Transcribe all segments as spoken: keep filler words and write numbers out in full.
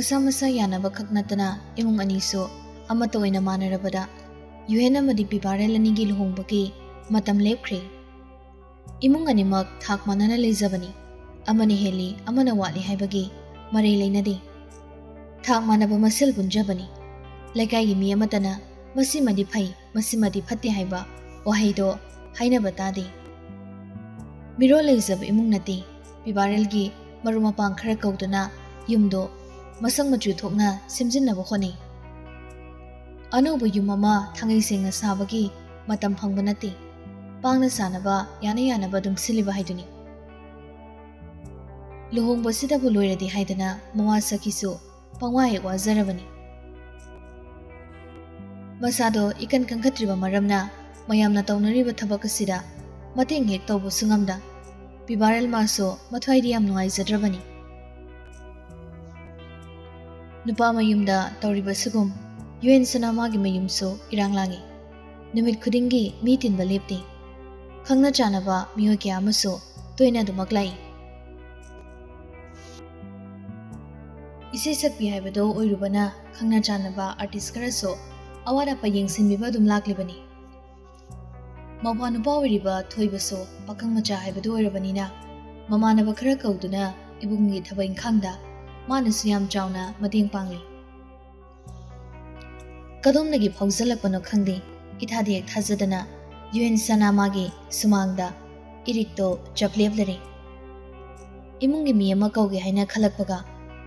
ꯃꯁꯥ ꯃꯁꯥ ꯌꯥꯅꯕ ꯈꯛ ꯅꯠꯇꯅ ꯏꯃꯨꯡ ꯑꯅꯤꯁꯨ ꯑꯃꯠꯇ ꯑꯣꯏꯅ ꯃꯥꯟꯅꯔꯕꯗ ꯌꯨꯍꯦꯟ ꯑꯃꯗꯤ ꯄꯤꯕꯥꯔꯦꯜ ꯑꯅꯤꯒꯤ ꯂꯨꯍꯣꯡꯕꯒꯤ ꯃꯇꯝ ꯂꯦꯞꯈ꯭ꯔꯦ꯫ ꯏꯃꯨꯡ ꯑꯅꯤꯃꯛ ꯊꯥꯛ ꯃꯥꯟꯅꯅ ꯂꯩꯖꯕꯅꯤ꯫ ꯑꯃꯅ ꯍꯦꯜꯂꯤ, ꯑꯃꯅ ꯋꯥꯠꯂꯤ ꯍꯥꯏꯕꯒꯤ ꯃꯔꯩ ꯂꯩꯅꯗꯦ꯫ ꯊꯥꯛ ꯃꯥꯟꯅꯕ ꯃꯁꯦꯜ ꯄꯨꯟꯖꯕꯅꯤ꯫ ꯂꯩꯀꯥꯏꯒꯤ ꯃꯤ ꯑꯃꯠꯇꯅ ꯃꯁꯤꯃꯗꯤ ꯐꯩ, ꯃꯁꯤꯃꯗꯤ ꯐꯠꯇꯦ ꯍꯥꯏꯕ ꯋꯥꯍꯩꯗꯣ ꯍꯥꯏꯅꯕ ꯇꯥꯗꯦ꯫ ꯃꯤꯔꯣꯜ ꯂꯩꯖꯕ ꯏꯃꯨꯡ ꯅꯠꯇꯦ꯫ ꯄꯤꯕꯥꯔꯦꯜꯒꯤ ꯃꯔꯨꯞ ꯃꯄꯥꯡ ꯈꯔ ꯀꯧꯗꯨꯅ ꯌꯨꯝꯗꯣ ꯃꯁꯛ ꯃꯆꯨ ꯊꯣꯛꯅ ꯁꯦꯝꯖꯤꯟꯅꯕ ꯍꯣꯠꯅꯩ꯫ ꯑꯅꯧꯕ ꯌꯨꯝ ꯑꯃ ꯊꯥꯡꯉꯩ ꯁꯦꯡꯅ ꯁꯥꯕꯒꯤ ꯃꯇꯝ ꯐꯪꯕ ꯅꯠꯇꯦ꯫ ꯄꯥꯡꯅ ꯁꯥꯅꯕ, ꯌꯥꯅ ꯌꯥꯅꯕ ꯑꯗꯨꯝ ꯁꯤꯜꯂꯤꯕ ꯍꯥꯏꯗꯨꯅꯤ꯫ ꯂꯨꯍꯣꯡꯕꯁꯤꯗꯕꯨ ꯂꯣꯏꯔꯗꯤ ꯍꯥꯏꯗꯅ ꯃꯃꯥ ꯁꯈꯤꯁꯨ ꯄꯪꯋꯥ ꯍꯦꯛ ꯋꯥꯖꯔꯕꯅꯤ꯫ ꯃꯁꯥꯗꯣ ꯏꯀꯟ ꯀꯟꯈꯠꯇ꯭ꯔꯤꯕ ꯃꯔꯝꯅ ꯃꯌꯥꯝꯅ ꯇꯧꯅꯔꯤꯕ ꯊꯕꯛ ꯑꯁꯤꯗ ꯃꯇꯦꯡ ꯍꯦꯛ ꯇꯧꯕꯁꯨ ꯉꯝꯗ ꯄꯤꯕꯥꯔꯦꯜ ꯃꯥꯁꯨ ꯃꯊ꯭ꯋꯥꯏꯗꯤ ꯌꯥꯝ ꯅꯨꯡꯉꯥꯏꯖꯗ꯭ꯔꯕꯅꯤ꯫ ꯅꯨꯄꯥ ꯃꯌꯨꯝꯗ ꯇꯧꯔꯤꯕꯁꯤꯒꯨꯝ ꯌꯨ ꯑꯦꯟ ꯁꯅꯥꯃꯥꯒꯤ ꯃꯌꯨꯝꯁꯨ ꯏꯔꯥꯡ ꯂꯥꯡꯏ꯫ ꯅꯨꯃꯤꯠ ꯈꯨꯗꯤꯡꯒꯤ ꯃꯤ ꯇꯤꯟꯕ ꯂꯦꯞꯇꯦ꯫ ꯈꯪꯅ ꯆꯥꯟꯅꯕ ꯃꯤꯑꯣꯏ ꯀꯌꯥ ꯑꯃꯁꯨ ꯇꯣꯏꯅ ꯑꯗꯨꯃꯛ ꯂꯥꯛꯏ꯫ ꯏꯁꯩ ꯁꯛꯄꯤ ꯍꯥꯏꯕꯗꯣ ꯑꯣꯏꯔꯨꯕꯅ ꯈꯪꯅ ꯆꯥꯟꯅꯕ ꯑꯥꯔꯇꯤꯁ ꯈꯔꯁꯨ ꯑꯋꯥꯠ ꯑꯄ ꯌꯦꯡꯁꯤꯟꯕꯤꯕ ꯑꯗꯨꯝ ꯂꯥꯛꯂꯤꯕꯅꯤ꯫ ꯃꯧꯄ꯭ꯋꯥ ꯅꯨꯄꯥ ꯑꯣꯏꯔꯤꯕ ꯊꯣꯏꯕꯁꯨ ꯄꯥꯈꯪ ꯃꯆꯥ ꯍꯥꯏꯕꯗꯨ ꯑꯣꯏꯔꯕꯅꯤꯅ ꯃꯃꯥꯟꯅꯕ ꯈꯔ ꯀꯧꯗꯨꯅ ꯏꯕꯨꯡꯒꯤ ꯊꯕꯛ ꯏꯪꯈꯥꯡꯗ ꯃꯥꯅꯁꯨ ꯌꯥꯝ ꯆꯥꯎꯅ ꯃꯇꯦꯡ ꯄꯥꯡꯂꯤ꯫ ꯀꯗꯣꯝꯗꯒꯤ ꯐꯥꯎꯖꯜꯂꯛꯄꯅꯣ ꯈꯪꯗꯦ, ꯏꯊꯥꯗꯤ ꯍꯦꯛ ꯊꯥꯖꯗꯅ ꯌꯨ ꯑꯦꯟ ꯁꯅꯥꯃꯥꯒꯤ ꯁꯨꯃꯥꯡꯗ ꯏꯔꯤꯛꯇꯣ ꯆꯞ ꯂꯦꯞꯂꯔꯦ꯫ ꯏꯃꯨꯡꯒꯤ ꯃꯤ ꯑꯃ ꯀꯧꯒꯦ ꯍꯥꯏꯅ ꯈꯜꯂꯛꯄꯒ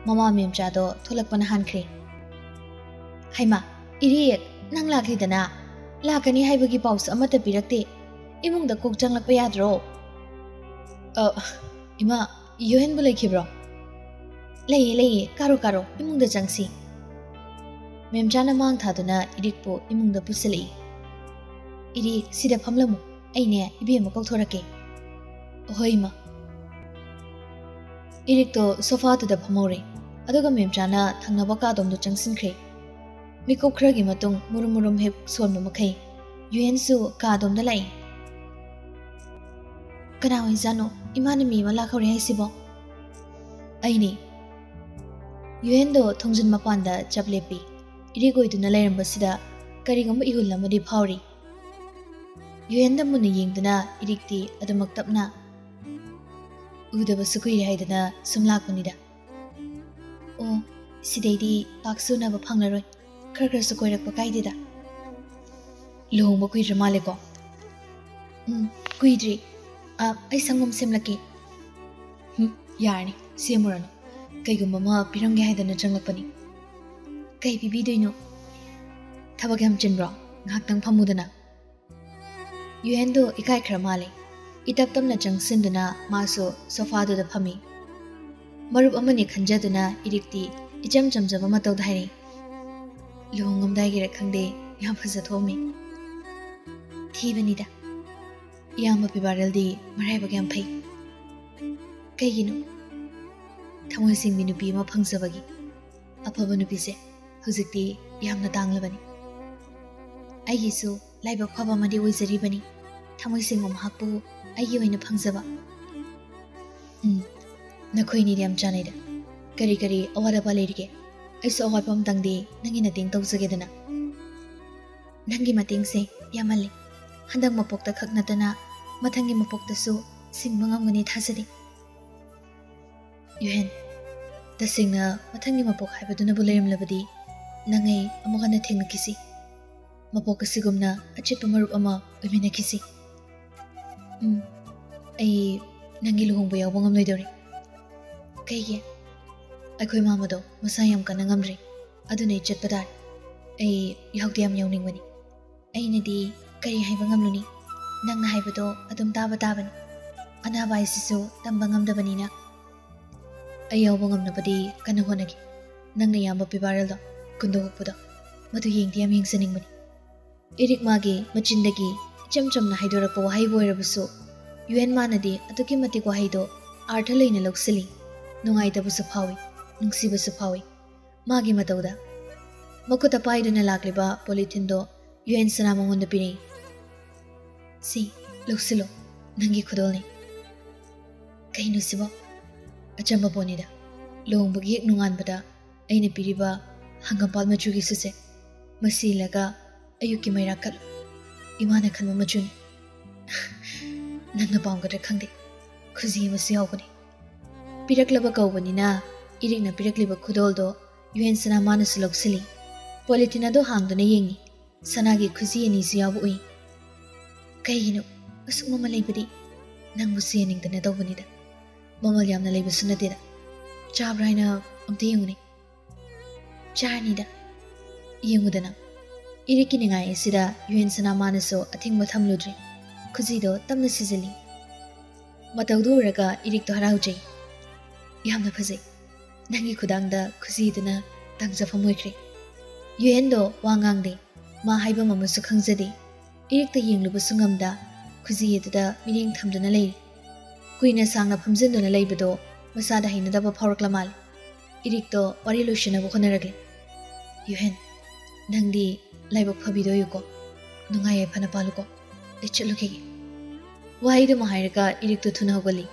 ꯃꯃꯥ ꯃꯦꯝꯆꯥꯗꯣ ꯊꯣꯛꯂꯛꯄꯅ ꯍꯥꯟꯈ꯭ꯔꯦ꯫ "ꯍꯩꯃꯥ, ꯏꯔꯤꯛ, ꯅꯪ ꯂꯥꯛꯂꯤꯗꯅ? ꯂꯥꯛꯀꯅꯤ ꯍꯥꯏꯕꯒꯤ ꯄꯥꯎꯁꯨ ꯑꯃꯠꯇ ꯄꯤꯔꯛꯇꯦ꯫ ꯏꯃꯨꯡꯗ ꯀꯣꯛ ꯆꯪꯂꯛꯄ ꯌꯥꯗ꯭ꯔꯣ?" "ꯑ, ꯏꯃꯥ, ꯌꯨꯍꯦꯟꯕꯨ ꯂꯩꯈꯤꯕ꯭ꯔꯣ?" "ꯂꯩꯌꯦ, ꯂꯩꯌꯦ, ꯀꯥꯔꯣ, ꯀꯥꯔꯣ, ꯏꯃꯨꯡꯗ ꯆꯪꯁꯤ꯫" ꯃꯦꯝꯆꯥꯅ ꯃꯥꯡ ꯊꯥꯗꯨꯅ ꯏꯔꯤꯛꯄꯨ ꯏꯃꯨꯡꯗ ꯄꯨꯁꯤꯜꯂꯛꯏ꯫ "ꯏꯔꯤꯛ, ꯁꯤꯗ ꯐꯝꯂꯝꯃꯨ, ꯑꯩꯅꯦ ꯏꯕꯦꯝꯃ ꯀꯧꯊꯣꯔꯛꯀꯦ꯫" "ꯍꯣꯏ, ꯏꯃꯥ꯫" ꯏꯔꯤꯛꯇꯣ ꯁꯣꯐꯥꯗꯨꯗ ꯐꯝꯍꯧꯔꯦ, ꯑꯗꯨꯒ ꯃꯦꯝꯆꯥꯅ ꯊꯪꯅꯕ ꯀꯥꯗꯣꯝꯗ ꯆꯪꯁꯤꯟꯈ꯭ꯔꯦ꯫ ꯃꯤꯀꯨꯞ ꯈꯔꯒꯤ ꯃꯇꯨꯡ ꯃꯨꯔꯨꯝ ꯃꯨꯔꯨꯝ ꯍꯦꯛ ꯁꯣꯟꯕ ꯃꯈꯩ ꯌꯨꯍꯦꯟꯁꯨ ꯀꯥꯗꯣꯝꯗ ꯂꯥꯛꯏ꯫ "ꯀꯅꯥ ꯑꯣꯏꯖꯥꯠꯅꯣ ꯏꯃꯥꯅ ꯃꯤ ꯑꯃ ꯂꯥꯛꯍꯧꯔꯦ ꯍꯥꯏꯁꯤꯕꯣ?" "ꯑꯩꯅꯤ꯫" ꯌꯨꯍꯦꯟꯗꯣ ꯊꯣꯡꯖꯤꯟ ꯃꯄꯥꯟꯗ ꯆꯞ ꯂꯦꯞꯄꯤ꯫ ꯏꯔꯤꯛ ꯑꯣꯏꯗꯨꯅ ꯂꯩꯔꯝꯕꯁꯤꯗ ꯀꯔꯤꯒꯨꯝꯕ ꯏꯍꯨꯜ ꯑꯃꯗꯤ ꯐꯥꯎꯔꯤ꯫ ꯌꯨꯍꯦꯟꯗ ꯃꯨꯟꯅ ꯌꯦꯡꯗꯨꯅ ꯏꯔꯤꯛꯇꯤ ꯑꯗꯨꯃꯛ ꯇꯞꯅ, "ꯎꯗꯕꯁꯨ ꯀꯨꯏꯔꯦ ꯍꯥꯏꯗꯅ ꯁꯨꯝ ꯂꯥꯛꯄꯅꯤꯗ꯫ ꯑꯣ, ꯁꯤꯗꯩꯗꯤ ꯄꯥꯛꯁꯨ ꯎꯅꯕ ꯐꯪꯂꯔꯣꯏ꯫ ꯈꯔ ꯈꯔꯁꯨ ꯀꯣꯏꯔꯛꯄ ꯀꯥꯏꯗꯦꯗ꯫ ꯂꯨꯍꯣꯡꯕ ꯀꯨꯏꯗ꯭ꯔ ꯃꯥꯜꯂꯦꯀꯣ?" "ꯎꯝ, ꯀꯨꯏꯗ꯭ꯔꯤ꯫ ꯑ, ꯑꯩ ꯁꯪꯒꯣꯝ ꯁꯦꯝꯂꯛꯀꯦ꯫" "ꯍꯨꯝ, ꯌꯥꯔꯅꯤ, ꯁꯦꯝꯃꯨꯔꯅꯨ꯫ ꯀꯩꯒꯨꯝꯕ ꯑꯃ ꯄꯤꯔꯝꯒꯦ ꯍꯥꯏꯗꯅ ꯆꯪꯂꯛꯄꯅꯤ꯫" "ꯀꯩ ꯄꯤꯕꯤꯗꯣꯏꯅꯣ?" "ꯊꯕꯛ ꯌꯥꯝ ꯆꯤꯟꯕ꯭ꯔꯣ? ꯉꯥꯏꯍꯥꯛꯇꯪ ꯐꯝꯃꯨꯗꯅ꯫" ꯌꯨꯍꯦꯟꯗꯣ ꯏꯀꯥꯏ ꯈꯔ ꯃꯥꯜꯂꯦ꯫ ꯏꯇꯞ ꯇꯞꯅ ꯆꯪꯁꯤꯟꯗꯨꯅ ꯃꯥꯁꯨ ꯁꯣꯐꯥꯗꯨꯗ ꯐꯝꯃꯤ꯫ ꯃꯔꯨꯞ ꯑꯃꯅꯤ ꯈꯟꯖꯗꯨꯅ ꯏꯔꯤꯛꯇꯤ ꯏꯆꯝ ꯆꯝꯖꯕ ꯃꯇꯧꯗ ꯍꯥꯏꯔꯛꯏ, "ꯂꯨꯍꯣꯡꯉꯝꯗꯥꯏꯒꯤꯔ ꯈꯪꯗꯦ, ꯌꯥꯝ ꯐꯖ ꯊꯣꯛꯑꯝꯃꯤ꯫" "ꯊꯤꯕꯅꯤꯗ꯫ ꯏꯌꯥꯝꯕ ꯄꯤꯕꯥꯔꯦꯜꯗꯤ ꯃꯔꯥꯏꯕꯛ ꯌꯥꯝ ꯐꯩ꯫" "ꯀꯩꯒꯤꯅꯣ?" "ꯊꯃꯣꯏ ꯁꯦꯡꯕꯤ ꯅꯨꯄꯤ ꯑꯃ ꯐꯪꯖꯕꯒꯤ꯫ ꯑꯐꯕ ꯅꯨꯄꯤꯁꯦ ꯍꯧꯖꯤꯛꯇꯤ ꯌꯥꯝꯅ ꯇꯥꯡꯂꯕꯅꯤ꯫ ꯑꯩꯒꯤꯁꯨ ꯂꯥꯏꯕꯛ ꯐꯕ ꯑꯃꯗꯤ ꯑꯣꯏꯖꯔꯤꯕꯅꯤ, ꯊꯃꯣꯏ ꯁꯦꯡꯕ ꯃꯍꯥꯛꯄꯨ ꯑꯩꯒꯤ ꯑꯣꯏꯅ ꯐꯪꯖꯕ꯫" "ꯎꯝ, ꯅꯈꯣꯏꯅꯤꯗꯤ ꯌꯥꯝ ꯆꯥꯟꯅꯩꯗ꯫ ꯀꯔꯤ ꯀꯔꯤ ꯑꯋꯥꯠ ꯑꯄꯥ ꯂꯩꯔꯤꯒꯦ? ꯑꯩꯁꯨ ꯑꯋꯥꯠꯄ ꯑꯝꯇꯪꯗꯤ ꯅꯪꯒꯤ ꯃꯇꯦꯡ ꯇꯧꯖꯒꯦꯗꯅ꯫" "ꯅꯪꯒꯤ ꯃꯇꯦꯡꯁꯦ ꯌꯥꯝꯃꯜꯂꯤ꯫ ꯍꯟꯗꯛ ꯃꯄꯣꯛꯇ ꯈꯛ ꯅꯠꯇꯅ ꯃꯊꯪꯒꯤ ꯃꯄꯣꯛꯇꯁꯨ ꯁꯤꯡꯕ ꯉꯝꯒꯅꯤ ꯊꯥꯖꯔꯤ꯫" "ꯌꯨꯍꯦꯟ, ꯇꯁꯦꯡꯅ ꯃꯊꯪꯒꯤ ꯃꯄꯣꯛ ꯍꯥꯏꯕꯗꯨꯅꯕꯨ ꯂꯩꯔꯝꯂꯕꯗꯤ, ꯅꯪ ꯑꯩ ꯑꯃꯨꯛ ꯍꯟꯅ ꯊꯦꯡꯅꯈꯤꯁꯤ꯫ ꯃꯄꯣꯛ ꯑꯁꯤꯒꯨꯝꯅ ꯑꯆꯦꯠꯄ ꯃꯔꯨꯞ ꯑꯃ ꯑꯣꯏꯃꯤꯟꯅꯈꯤꯁꯤ꯫" "ꯎꯝ, ꯑꯩ ꯅꯪꯒꯤ ꯂꯨꯍꯣꯡꯕ ꯌꯥꯎꯕ ꯉꯝꯂꯣꯏꯗꯧꯔꯤ꯫" "ꯀꯩꯒꯤ?" "ꯑꯩꯈꯣꯏ ꯃꯥꯃꯗꯣ ꯃꯁꯥ ꯌꯥꯝ ꯀꯟꯅ ꯉꯝꯗ꯭ꯔꯤ, ꯑꯗꯨꯅ ꯑꯩ ꯆꯠꯄ ꯇꯥꯔꯦ꯫ ꯑꯩ ꯌꯥꯎꯗꯤ ꯌꯥꯝ ꯌꯥꯎꯅꯤꯡꯕꯅꯤ꯫ ꯑꯩꯅꯗꯤ ꯀꯔꯤ ꯍꯥꯏꯕ ꯉꯝꯂꯨꯅꯤ? ꯅꯪꯅ ꯍꯥꯏꯕꯗꯣ ꯑꯗꯨꯝ ꯇꯥꯕ ꯇꯥꯕꯅꯤ꯫ ꯑꯅꯥꯕ ꯍꯥꯏꯁꯤꯁꯨ ꯇꯝꯕ ꯉꯝꯗꯕꯅꯤꯅ꯫ ꯑꯩ ꯌꯥꯎꯕ ꯉꯝꯅꯕꯗꯤ ꯀꯟꯅ ꯍꯣꯠꯅꯒꯦ꯫ ꯅꯪꯅ ꯏꯌꯥꯝꯕ ꯄꯤꯕꯥꯔꯦꯜꯗꯣ ꯀꯨꯟꯗ ꯑꯣꯛꯄꯗꯣ, ꯃꯗꯨ ꯌꯦꯡꯗꯤ ꯌꯥꯝ ꯌꯦꯡꯖꯅꯤꯡꯕꯅꯤ꯫" ꯏꯔꯤꯛ ꯃꯥꯒꯤ ꯃꯆꯤꯟꯗꯒꯤ ꯏꯆꯝ ꯆꯝꯅ ꯍꯥꯏꯗꯣꯔꯛꯄ ꯋꯥꯍꯩꯕꯨ ꯑꯣꯏꯔꯕꯁꯨ, ꯌꯨꯍꯦꯟ ꯃꯥꯅꯗꯤ ꯑꯗꯨꯛꯀꯤ ꯃꯇꯤꯛ ꯋꯥꯍꯩꯗꯣ ꯑꯥꯔꯊ ꯂꯩꯅ ꯂꯧꯁꯤꯜꯂꯤ꯫ ꯅꯨꯡꯉꯥꯏꯇꯕꯁꯨ ꯐꯥꯎꯏ, ꯅꯨꯡꯁꯤꯕꯁꯨ ꯐꯥꯎꯏ꯫ ꯃꯥꯒꯤ ꯃꯇꯧꯗ ꯃꯈꯨꯠꯇ ꯄꯥꯏꯗꯨꯅ ꯂꯥꯛꯂꯤꯕ ꯄꯣꯂꯤꯊꯤꯟꯗꯣ ꯌꯨꯍꯦꯟ ꯁꯅꯥ ꯃꯉꯣꯟꯗ ꯄꯤꯔꯛꯏ꯫ "ꯁꯤ, ꯂꯧꯁꯤꯜꯂꯣ, ꯅꯪꯒꯤ ꯈꯨꯗꯣꯜꯅꯤ꯫" "ꯀꯩꯅꯣ ꯁꯤꯕꯣ?" "ꯑꯆꯝꯕ ꯄꯣꯠꯅꯤꯗ꯫ ꯂꯨꯍꯣꯡꯕꯒꯤ ꯍꯦꯛ ꯅꯣꯡꯉꯥꯟꯕꯗ ꯑꯩꯅ ꯄꯤꯔꯤꯕ ꯍꯪꯒꯥꯝꯄꯥꯜ ꯃꯆꯨꯒꯤ ꯁꯨꯠꯁꯦ꯫ ꯃꯁꯤ ꯏꯜꯂꯒ ꯑꯌꯨꯛꯀꯤ ꯃꯩꯔꯥ ꯀꯠꯂꯨ꯫ ꯏꯃꯥꯅ ꯈꯟꯕ ꯃꯆꯨꯅꯤ꯫ ꯅꯪꯅ ꯄꯥꯝꯒꯗ꯭ꯔꯥ ꯈꯪꯗꯦ꯫ ꯈꯨꯖꯤ ꯑꯃꯁꯨ ꯌꯥꯎꯕꯅꯤ꯫ ꯄꯤꯔꯛꯂꯕ ꯀꯧꯕꯅꯤꯅ ꯏꯔꯤꯛꯅ ꯄꯤꯔꯛꯂꯤꯕ ꯈꯨꯗꯣꯜꯗꯣ ꯌꯨꯍꯦꯟ ꯁꯅꯥ ꯃꯥꯅꯁꯨ ꯂꯧꯁꯤꯜꯂꯤ꯫ ꯄꯣꯂꯤꯊꯤꯟ ꯑꯗꯣ ꯍꯥꯡꯗꯨꯅ ꯌꯦꯡꯉꯤ꯫ ꯁꯅꯥꯒꯤ ꯈꯨꯖꯤ ꯑꯅꯤꯁꯨ ꯌꯥꯎꯕ ꯎꯏ꯫ "ꯀꯩꯒꯤꯅꯣ ꯑꯁꯨꯛ ꯃꯃꯜ ꯂꯩꯕꯗꯤ? ꯅꯪꯕꯨ ꯁꯤ ꯌꯦꯡꯅꯤꯡꯗꯅ ꯇꯧꯕꯅꯤꯗ꯫ ꯃꯃꯜ ꯌꯥꯝꯅ ꯂꯩꯕꯁꯨ ꯅꯠꯇꯦꯗ꯫ ꯆꯥꯕ꯭ꯔꯥ ꯍꯥꯏꯅ ꯑꯝꯇ ꯌꯦꯡꯉꯨꯅꯦ꯫" "ꯆꯥꯔꯅꯤꯗ꯫ ꯌꯦꯡꯉꯨꯗꯅ꯫" ꯏꯔꯤꯛꯀꯤ ꯅꯤꯡꯉꯥꯏ ꯑꯁꯤꯗ ꯌꯨꯍꯦꯟ ꯁꯅꯥ ꯃꯥꯅꯁꯨ ꯑꯊꯤꯡꯕ ꯊꯝꯂꯨꯗ꯭ꯔꯦ꯫ ꯈꯨꯖꯤꯗꯣ ꯇꯞꯅ ꯁꯤꯖꯤꯜꯂꯤ꯫ ꯃꯇꯧꯗꯨ ꯎꯔꯒ ꯏꯔꯤꯛꯇꯣ ꯍꯔꯥꯎꯖꯩ꯫ "ꯌꯥꯝꯅ ꯐꯖꯩ꯫ ꯅꯪꯒꯤ ꯈꯨꯗꯥꯡꯗ ꯈꯨꯖꯤꯗꯨꯅ ꯇꯥꯡꯖꯐꯝ ꯑꯣꯏꯈ꯭ꯔꯦ꯫" ꯌꯨꯍꯦꯟꯗꯣ ꯋꯥ ꯉꯥꯡꯗꯦ꯫ ꯃꯥ ꯍꯥꯏꯐꯝ ꯑꯃꯁꯨ ꯈꯪꯖꯗꯦ꯫ ꯏꯔꯤꯛꯇ ꯌꯦꯡꯂꯨꯕꯁꯨ ꯉꯝꯗ ꯈꯨꯖꯤ ꯑꯗꯨꯗ ꯃꯤꯠꯌꯦꯡ ꯊꯝꯗꯨꯅ ꯂꯩꯔꯤ꯫ ꯀꯨꯏꯅ ꯁꯥꯡꯅ ꯐꯝꯖꯤꯟꯗꯨꯅ ꯂꯩꯕꯗꯣ ꯃꯁꯥꯗ ꯍꯩꯅꯗꯕ ꯐꯥꯎꯔꯛꯂ ꯃꯥꯜꯂꯦ꯫ ꯏꯔꯤꯛꯇꯣ ꯋꯥꯔꯤ ꯂꯣꯏꯁꯤꯟꯅꯕ ꯍꯣꯠꯅꯔꯛꯂꯦ꯫ "ꯌꯨꯍꯦꯟ, ꯅꯪꯗꯤ ꯂꯥꯏꯕꯛ ꯐꯕꯤꯗꯣ ꯑꯣꯏꯌꯨꯀꯣ꯫ ꯅꯨꯡꯉꯥꯏ ꯌꯥꯏꯐꯅ ꯄꯥꯜꯂꯨꯀꯣ꯫ ꯑꯩ ꯆꯠꯂꯨꯈꯤꯒꯦ꯫" ꯋꯥꯍꯩꯗꯨꯃ ꯍꯥꯏꯔꯒ ꯏꯔꯤꯛꯇꯣ ꯊꯨꯅ ꯍꯧꯒꯠꯂꯤ꯫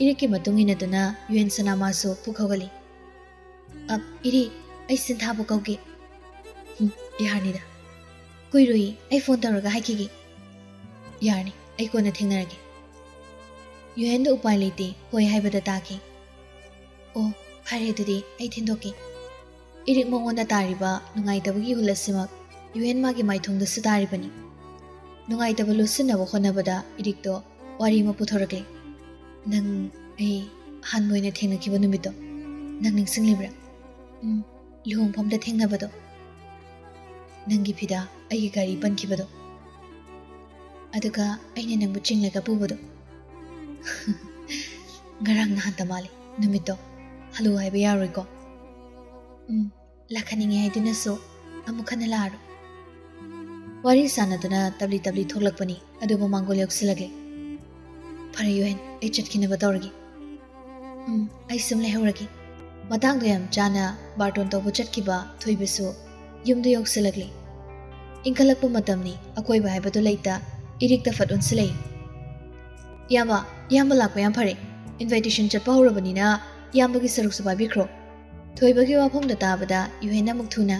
ꯏꯔꯤꯛꯀꯤ ꯃꯇꯨꯡ ꯏꯟꯅꯗꯨꯅ ꯌꯨꯍꯦꯟ ꯁꯅꯥ ꯃꯥꯁꯨ ꯄꯨꯛ ꯍꯧꯒꯠꯂꯤ꯫ "ꯑꯞ, ꯏꯔꯤꯛ, ꯑꯩ ꯁꯤꯟꯊꯥꯕꯨ ꯀꯧꯒꯦ꯫" "ꯍꯨꯝ, ꯌꯥꯔꯅꯤꯗ꯫ ꯀꯨꯏꯔꯣꯏ, ꯑꯩ ꯐꯣꯟ ꯇꯧꯔꯒ ꯍꯥꯏꯈꯤꯒꯦ꯫" "ꯌꯥꯔꯅꯤ, ꯑꯩ ꯀꯣꯟꯅ ꯊꯦꯡꯅꯔꯒꯦ꯫" ꯌꯨꯍꯦꯟꯗꯣ ꯎꯄꯥꯏ ꯂꯩꯇꯦ, ꯍꯣꯏ ꯍꯥꯏꯕꯗ ꯇꯥꯈꯤ꯫ "ꯑꯣ, ꯐꯔꯦ, ꯑꯗꯨꯗꯤ ꯑꯩ ꯊꯤꯟꯗꯣꯛꯀꯦ꯫" ꯏꯔꯤꯛ ꯃꯉꯣꯟꯗ ꯇꯥꯔꯤꯕ ꯅꯨꯡꯉꯥꯏꯇꯕꯒꯤ ꯏꯍꯨꯜ ꯑꯁꯤꯃꯛ ꯌꯨꯍꯦꯟ ꯃꯥꯒꯤ ꯃꯥꯏꯊꯣꯡꯗꯁꯨ ꯇꯥꯔꯤꯕꯅꯤ꯫ ꯅꯨꯡꯉꯥꯏꯇꯕ ꯂꯣꯠꯁꯤꯟꯅꯕ ꯍꯣꯠꯅꯕꯗ ꯏꯔꯤꯛꯇꯣ ꯋꯥꯔꯤ ꯑꯃ ꯄꯨꯊꯣꯔꯛꯂꯦ꯫ "ꯅꯪ ꯑꯩ ꯑꯍꯥꯟꯕ ꯑꯣꯏꯅ ꯊꯦꯡꯅꯈꯤꯕ ꯅꯨꯃꯤꯠꯇꯣ ꯅꯪ ꯅꯤꯡꯁꯤꯡꯂꯤꯕ꯭ꯔꯥ? ꯎꯝ, ꯂꯨꯍꯣꯡꯐꯝꯗ ꯊꯦꯡꯅꯕꯗꯣ꯫ ꯅꯪꯒꯤ ꯐꯤꯗꯥ ꯑꯩꯒꯤ ꯒꯥꯔꯤ ꯄꯟꯈꯤꯕꯗꯣ꯫ ꯑꯗꯨꯒ ꯑꯩꯅ ꯅꯪꯕꯨ ꯆꯤꯡꯂꯒ ꯄꯨꯕꯗꯣ꯫" "ꯉꯔꯥꯡ ꯅꯍꯥꯟꯇ ꯃꯥꯜꯂꯤ ꯅꯨꯃꯤꯠꯇꯣ꯫ ꯍꯜꯂꯨ ꯍꯥꯏꯕ ꯌꯥꯔꯣꯏꯀꯣ꯫" "ꯎꯝ, ꯂꯥꯛꯍꯟꯅꯤꯡꯉꯦ ꯍꯥꯏꯗꯨꯅꯁꯨ ꯑꯃꯨꯛ ꯍꯟꯅ ꯂꯥꯛꯑꯔꯣꯏ꯫" ꯋꯥꯔꯤ ꯁꯥꯟꯅꯗꯨꯅ ꯇꯞꯂꯤ ꯇꯞꯂꯤ ꯊꯣꯛꯂꯛꯄꯅꯤ, ꯑꯗꯨꯕꯨ ꯃꯥꯡꯒꯣꯜ ꯌꯧꯁꯤꯜꯂꯛꯂꯦ꯫ "ꯐꯔꯦ ꯌꯨꯍꯦꯟ, ꯑꯩ ꯆꯠꯈꯤꯅꯕ ꯇꯧꯔꯒꯦ꯫" "ꯎꯝ, ꯑꯩ ꯁꯨꯝ ꯂꯩꯍꯧꯔꯒꯦ꯫" ꯃꯇꯥꯡꯗꯣ ꯌꯥꯝ ꯆꯥꯅ ꯕꯥꯔꯇꯣꯟ ꯇꯧꯕ ꯆꯠꯈꯤꯕ ꯊꯣꯏꯕꯁꯨ ꯌꯨꯝꯗ ꯌꯧꯁꯤꯜꯂꯛꯂꯤ꯫ ꯏꯪꯈꯠꯂꯛꯄ ꯃꯇꯝꯅꯤ, ꯑꯀꯣꯏꯕ ꯍꯥꯏꯕꯗꯨ ꯂꯩꯇ, ꯏꯔꯤꯛꯇ ꯐꯠ ꯑꯣꯟꯁꯤꯜꯂꯛꯏ꯫ "ꯏꯌꯥꯝꯕ, ꯏꯌꯥꯝꯕ ꯂꯥꯛꯄ ꯌꯥꯝ ꯐꯔꯦ꯫ ꯏꯟꯚꯥꯏꯇꯦꯁꯟ ꯆꯠꯄ ꯍꯧꯔꯕꯅꯤꯅ ꯏꯌꯥꯝꯕꯒꯤ ꯁꯔꯨꯛꯁꯨ ꯄꯥꯏꯕꯤꯈ꯭ꯔꯣ꯫" ꯊꯣꯏꯕꯒꯤ ꯋꯥꯐꯝꯗꯣ ꯇꯥꯕꯗ ꯌꯨꯍꯦꯟꯅ ꯑꯃꯨꯛ ꯊꯨꯅ,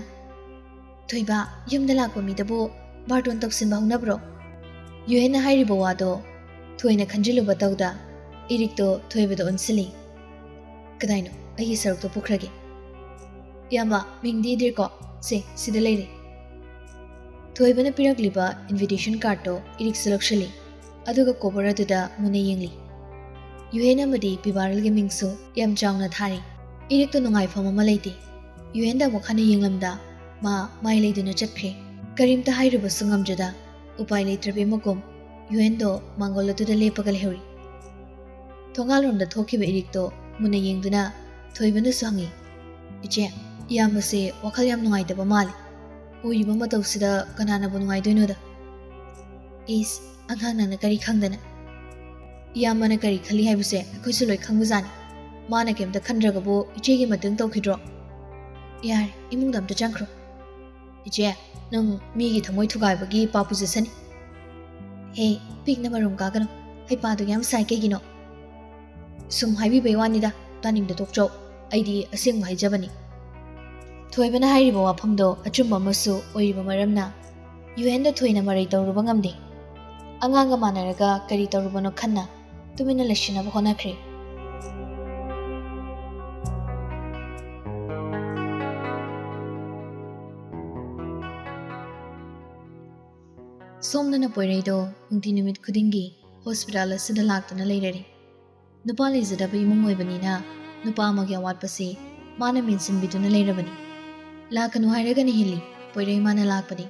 "ꯊꯣꯏꯕ, ꯌꯨꯝꯗ ꯂꯥꯛꯄ ꯃꯤꯗꯕꯨ ꯕꯥꯔꯇꯣꯟ ꯇꯧꯁꯤꯟꯕ ꯍꯧꯅꯕ꯭ꯔꯣ?" ꯌꯨꯍꯦꯟꯅ ꯍꯥꯏꯔꯤꯕ ꯋꯥꯗꯣ ꯊꯣꯏꯅ ꯈꯟꯖꯤꯜꯂꯨꯕ ꯇꯧꯗ ꯏꯔꯤꯛꯇꯣ ꯊꯣꯏꯕꯗ ꯑꯣꯟꯁꯤꯜꯂꯤ꯫ "ꯀꯗꯥꯏꯅꯣ? ꯑꯩꯒꯤ ꯁꯔꯨꯛꯇꯣ ꯄꯨꯈ꯭ꯔꯒꯦ꯫" "ꯏꯌꯥꯝꯕ, ꯃꯤꯡꯗꯤ ꯏꯗ꯭ꯔꯤꯀꯣ? ꯁꯦ, ꯁꯤꯗ ꯂꯩꯔꯦ꯫" ꯊꯣꯏꯕꯅ ꯄꯤꯔꯛꯂꯤꯕ invitation cardꯇꯣ ꯏꯔꯤꯛꯁꯨ ꯂꯧꯁꯤꯜꯂꯤ, ꯑꯗꯨꯒ cover ꯑꯗꯨꯗ ꯃꯨꯟꯅ ꯌꯦꯡꯂꯤ꯫ ꯌꯨꯍꯦꯟ ꯑꯃꯗꯤ ꯄꯤꯕꯥꯔꯜꯒꯤ ꯃꯤꯡꯁꯨ ꯌꯥꯝ ꯆꯥꯎꯅ ꯊꯥꯔꯤ꯫ ꯏꯔꯤꯛꯇꯣ ꯅꯨꯡꯉꯥꯏꯐꯝ ꯑꯃ ꯂꯩꯇꯦ꯫ ꯌꯨꯍꯦꯟꯗ ꯑꯃꯨꯛ ꯍꯟꯅ ꯌꯦꯡꯂꯝꯗ ꯃꯥ ꯃꯥꯏ ꯂꯩꯗꯨꯅ ꯆꯠꯈ꯭ꯔꯦ꯫ ꯀꯔꯤꯝꯇ ꯍꯥꯏꯔꯨꯕꯁꯨ ꯉꯝꯗ꯭ꯔꯗ ꯎꯄꯥꯏ ꯂꯩꯇ꯭ꯔꯕꯤ ꯃꯒꯨꯝ ꯌꯨꯍꯦꯟꯗꯣ ꯃꯥꯡꯒꯣꯜ ꯑꯗꯨꯗ ꯂꯦꯞꯄꯒ ꯂꯩꯍꯧꯔꯤ꯫ ꯊꯣꯡꯒꯥꯜꯔꯣꯝꯗ ꯊꯣꯛꯈꯤꯕ ꯏꯔꯤꯛꯇꯣ ꯃꯨꯟꯅ ꯌꯦꯡꯗꯨꯅ ꯊꯣꯏꯕꯅꯁꯨ ꯍꯪꯉꯤ, "ꯏꯆꯦ, ꯏꯌꯥꯝꯕꯁꯦ ꯋꯥꯈꯜ ꯌꯥꯝ ꯅꯨꯡꯉꯥꯏꯇꯕ ꯃꯥꯜꯂꯤ꯫ ꯑꯣꯏꯔꯤꯕ ꯃꯇꯧꯁꯤꯗ ꯀꯅꯥꯅꯕꯨ ꯅꯨꯡꯉꯥꯏꯗꯣꯏꯅꯣꯗ?" "ꯏꯁ, ꯑꯉꯥꯡ ꯅꯪꯅ ꯀꯔꯤ ꯈꯪꯗꯅ? ꯏꯌꯥꯝꯕꯅ ꯀꯔꯤ ꯈꯜꯂꯤ ꯍꯥꯏꯕꯁꯦ ꯑꯩꯈꯣꯏꯁꯨ ꯂꯣꯏ ꯈꯪꯕꯖꯥꯠꯅꯤ꯫ ꯃꯥꯅ ꯀꯩꯝꯇ ꯈꯟꯗ꯭ꯔꯒꯕꯨ ꯏꯆꯦꯒꯤ ꯃꯇꯦꯡ ꯇꯧꯈꯤꯗ꯭ꯔꯣ? ꯌꯥꯔꯦ, ꯏꯃꯨꯡꯗ ꯑꯝꯇ ꯆꯪꯈ꯭ꯔꯣ꯫ ꯏꯆꯦ, ꯅꯪ ꯃꯤꯒꯤ ꯊꯃꯣꯏ ꯊꯨꯒꯥꯏꯕꯒꯤ ꯄꯥꯞ ꯄꯨꯖꯁꯅꯤ꯫" "ꯍꯦ, ꯄꯤꯛꯅ ꯃꯔꯨꯝ ꯀꯥꯒꯅꯨ꯫ ꯍꯩꯄꯥꯗꯨ ꯌꯥꯝ ꯁꯥꯏ ꯀꯩꯒꯤꯅꯣ?" "ꯁꯨꯝ ꯍꯥꯏꯕꯤꯕꯩ ꯋꯥꯅꯤꯗ, ꯇꯥꯅꯤꯡꯗ ꯇꯣꯛꯆꯧ꯫ ꯑꯩꯗꯤ ꯑꯁꯦꯡꯕ ꯍꯥꯏꯖꯕꯅꯤ꯫" ꯊꯣꯏꯕꯅ ꯍꯥꯏꯔꯤꯕ ꯋꯥꯐꯝꯗꯣ ꯑꯆꯨꯝꯕ ꯑꯃꯁꯨ ꯑꯣꯏꯔꯤꯕ ꯃꯔꯝꯅ ꯌꯨꯍꯦꯟꯗ ꯊꯣꯏꯅ ꯃꯔꯩ ꯇꯧꯔꯨꯕ ꯉꯝꯗꯦ꯫ ꯑꯉꯥꯡꯒ ꯃꯥꯟꯅꯔꯒ ꯀꯔꯤ ꯇꯧꯔꯨꯕꯅꯣ ꯈꯟꯅ ꯇꯨꯃꯤꯟꯅ ꯂꯩꯁꯤꯟꯅꯕ ꯍꯣꯠꯅꯈ꯭ꯔꯦ꯫ ꯁꯣꯝꯗꯅ ꯄꯣꯏꯔꯩꯗꯣ ꯅꯨꯡꯇꯤ ꯅꯨꯃꯤꯠ ꯈꯨꯗꯤꯡꯒꯤ ꯍꯣꯁꯄꯤꯇꯥꯜ ꯑꯁꯤꯗ ꯂꯥꯛꯇꯨꯅ ꯂꯩꯔꯔꯤ꯫ ꯅꯨꯄꯥ ꯂꯩꯖꯗꯕ ꯏꯃꯨꯡ ꯑꯣꯏꯕꯅꯤꯅ ꯅꯨꯄꯥ ꯑꯃꯒꯤ ꯑꯋꯥꯠꯄꯁꯤ ꯃꯥꯅ ꯃꯦꯟꯁꯤꯟꯕꯤꯗꯨꯅ ꯂꯩꯔꯕꯅꯤ꯫ ꯂꯥꯛꯀꯅꯨ ꯍꯥꯏꯔꯒꯅ ꯍꯦꯜꯂꯤ, ꯄꯣꯏꯔꯩ ꯃꯥꯅ ꯂꯥꯛꯄꯅꯤ꯫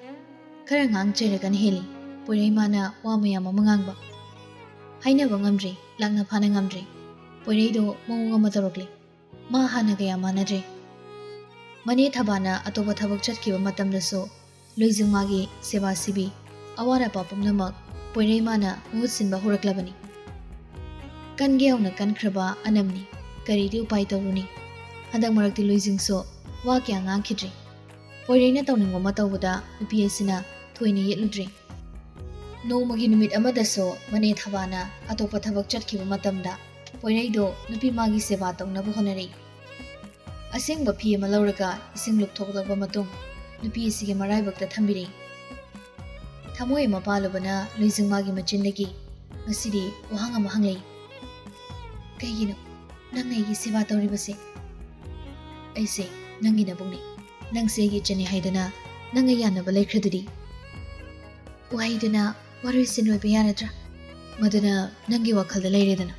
ꯈꯔ ꯉꯥꯡ ꯆꯩꯔꯒꯅ ꯍꯦꯜꯂꯤ, ꯄꯣꯏꯔꯩ ꯃꯥꯅ ꯋꯥ ꯃꯌꯥꯝ ꯑꯃ ꯉꯥꯡꯕ꯫ ꯍꯥꯏꯅꯕ ꯉꯝꯗ꯭ꯔꯦ, ꯂꯥꯛꯅ ꯐꯥꯅ ꯉꯝꯗ꯭ꯔꯦ꯫ ꯄꯣꯏꯔꯩꯗꯣ ꯃꯑꯣꯡ ꯑꯃ ꯇꯧꯔꯛꯂꯦ꯫ ꯃꯥ ꯍꯥꯟꯅ ꯀꯌꯥ ꯃꯥꯟꯅꯗ꯭ꯔꯦ꯫ ꯃꯅꯦ ꯊꯕꯥꯅ ꯑꯇꯣꯞꯄ ꯊꯕꯛ ꯆꯠꯈꯤꯕ ꯃꯇꯝꯗꯁꯨ ꯂꯨꯏꯖꯤꯡ ꯃꯥꯒꯤ ꯁꯦꯕꯥ ꯁꯤꯕꯤ, ꯑꯋꯥꯠ ꯑꯄꯥ ꯄꯨꯝꯅꯃꯛ ꯄꯣꯏꯔꯩ ꯃꯥꯅ ꯃꯍꯨꯠ ꯁꯤꯟꯕ ꯍꯧꯔꯛꯂꯕꯅꯤ꯫ ꯀꯟꯒꯦ ꯌꯧꯅ ꯀꯟꯈ꯭ꯔꯕ ꯑꯅꯝꯅꯤ, ꯀꯔꯤꯗꯤ ꯎꯄꯥꯏ ꯇꯧꯔꯨꯅꯤ? ꯍꯟꯗꯛ ꯃꯔꯛꯇꯤ ꯂꯨꯏꯖꯤꯡꯁꯨ ꯋꯥ ꯀꯌꯥ ꯉꯥꯡꯈꯤꯗ꯭ꯔꯦ꯫ ꯄꯣꯏꯔꯩꯅ ꯇꯧꯅꯤꯡꯕ ꯑꯃ ꯇꯧꯕꯗ ꯅꯨꯄꯤ ꯑꯁꯤꯅ ꯊꯣꯏꯅ ꯌꯦꯠꯂꯨꯗ꯭ꯔꯦ꯫ ꯅꯣꯡꯃꯒꯤ ꯅꯨꯃꯤꯠ ꯑꯃꯗꯁꯨ ꯃꯅꯦ ꯊꯕꯥꯅ ꯑꯇꯣꯞꯄ ꯊꯕꯛ ꯆꯠꯈꯤꯕ ꯃꯇꯝꯗ ꯄꯣꯏꯔꯩꯗꯣ ꯅꯨꯄꯤ ꯃꯥꯒꯤ ꯁꯦꯕꯥ ꯇꯧꯅꯕ ꯍꯣꯠꯅꯔꯛꯏ꯫ ꯑꯁꯦꯡꯕ ꯐꯤ ꯑꯃ ꯂꯧꯔꯒ ꯏꯁꯤꯡ ꯂꯨꯞꯊꯣꯛꯂꯕ ꯃꯇꯨꯡ, ꯅꯨꯄꯤ ꯑꯁꯤꯒꯤ ꯃꯔꯥꯏꯕꯛꯇ ꯊꯝꯕꯤꯔꯛꯏ꯫ ꯊꯃꯣꯏ ꯑꯃ ꯄꯥꯜꯂꯨꯕꯅ ꯂꯣꯏꯖꯤꯡꯃꯥꯒꯤ ꯃꯆꯤꯟꯗꯒꯤ ꯉꯁꯤꯗꯤ ꯋꯥꯍꯪ ꯑꯃ ꯍꯪꯂꯛꯏ꯫ "ꯀꯩꯒꯤꯅꯣ ꯅꯪ ꯑꯩꯒꯤ ꯁꯦꯕꯥ ꯇꯧꯔꯤꯕꯁꯦ?" "ꯑꯩꯁꯦ ꯅꯪꯒꯤ ꯅꯕꯨꯡꯅꯤ꯫ ꯅꯪꯁꯦ ꯑꯩꯒꯤ ꯏꯆꯟꯅꯤ ꯍꯥꯏꯗꯅ ꯅꯪ ꯑꯩ ꯌꯥꯅꯕ ꯂꯩꯈ꯭ꯔꯗꯨꯗꯤ?" ꯋꯥꯍꯩꯗꯨꯅ ꯋꯥꯔꯣꯏꯁꯤꯟ ꯑꯣꯏꯕ ꯌꯥꯔꯗ꯭ꯔꯥ? ꯃꯗꯨꯅ ꯅꯪꯒꯤ ꯋꯥꯈꯜꯗ ꯂꯩꯔꯦꯗꯅ꯫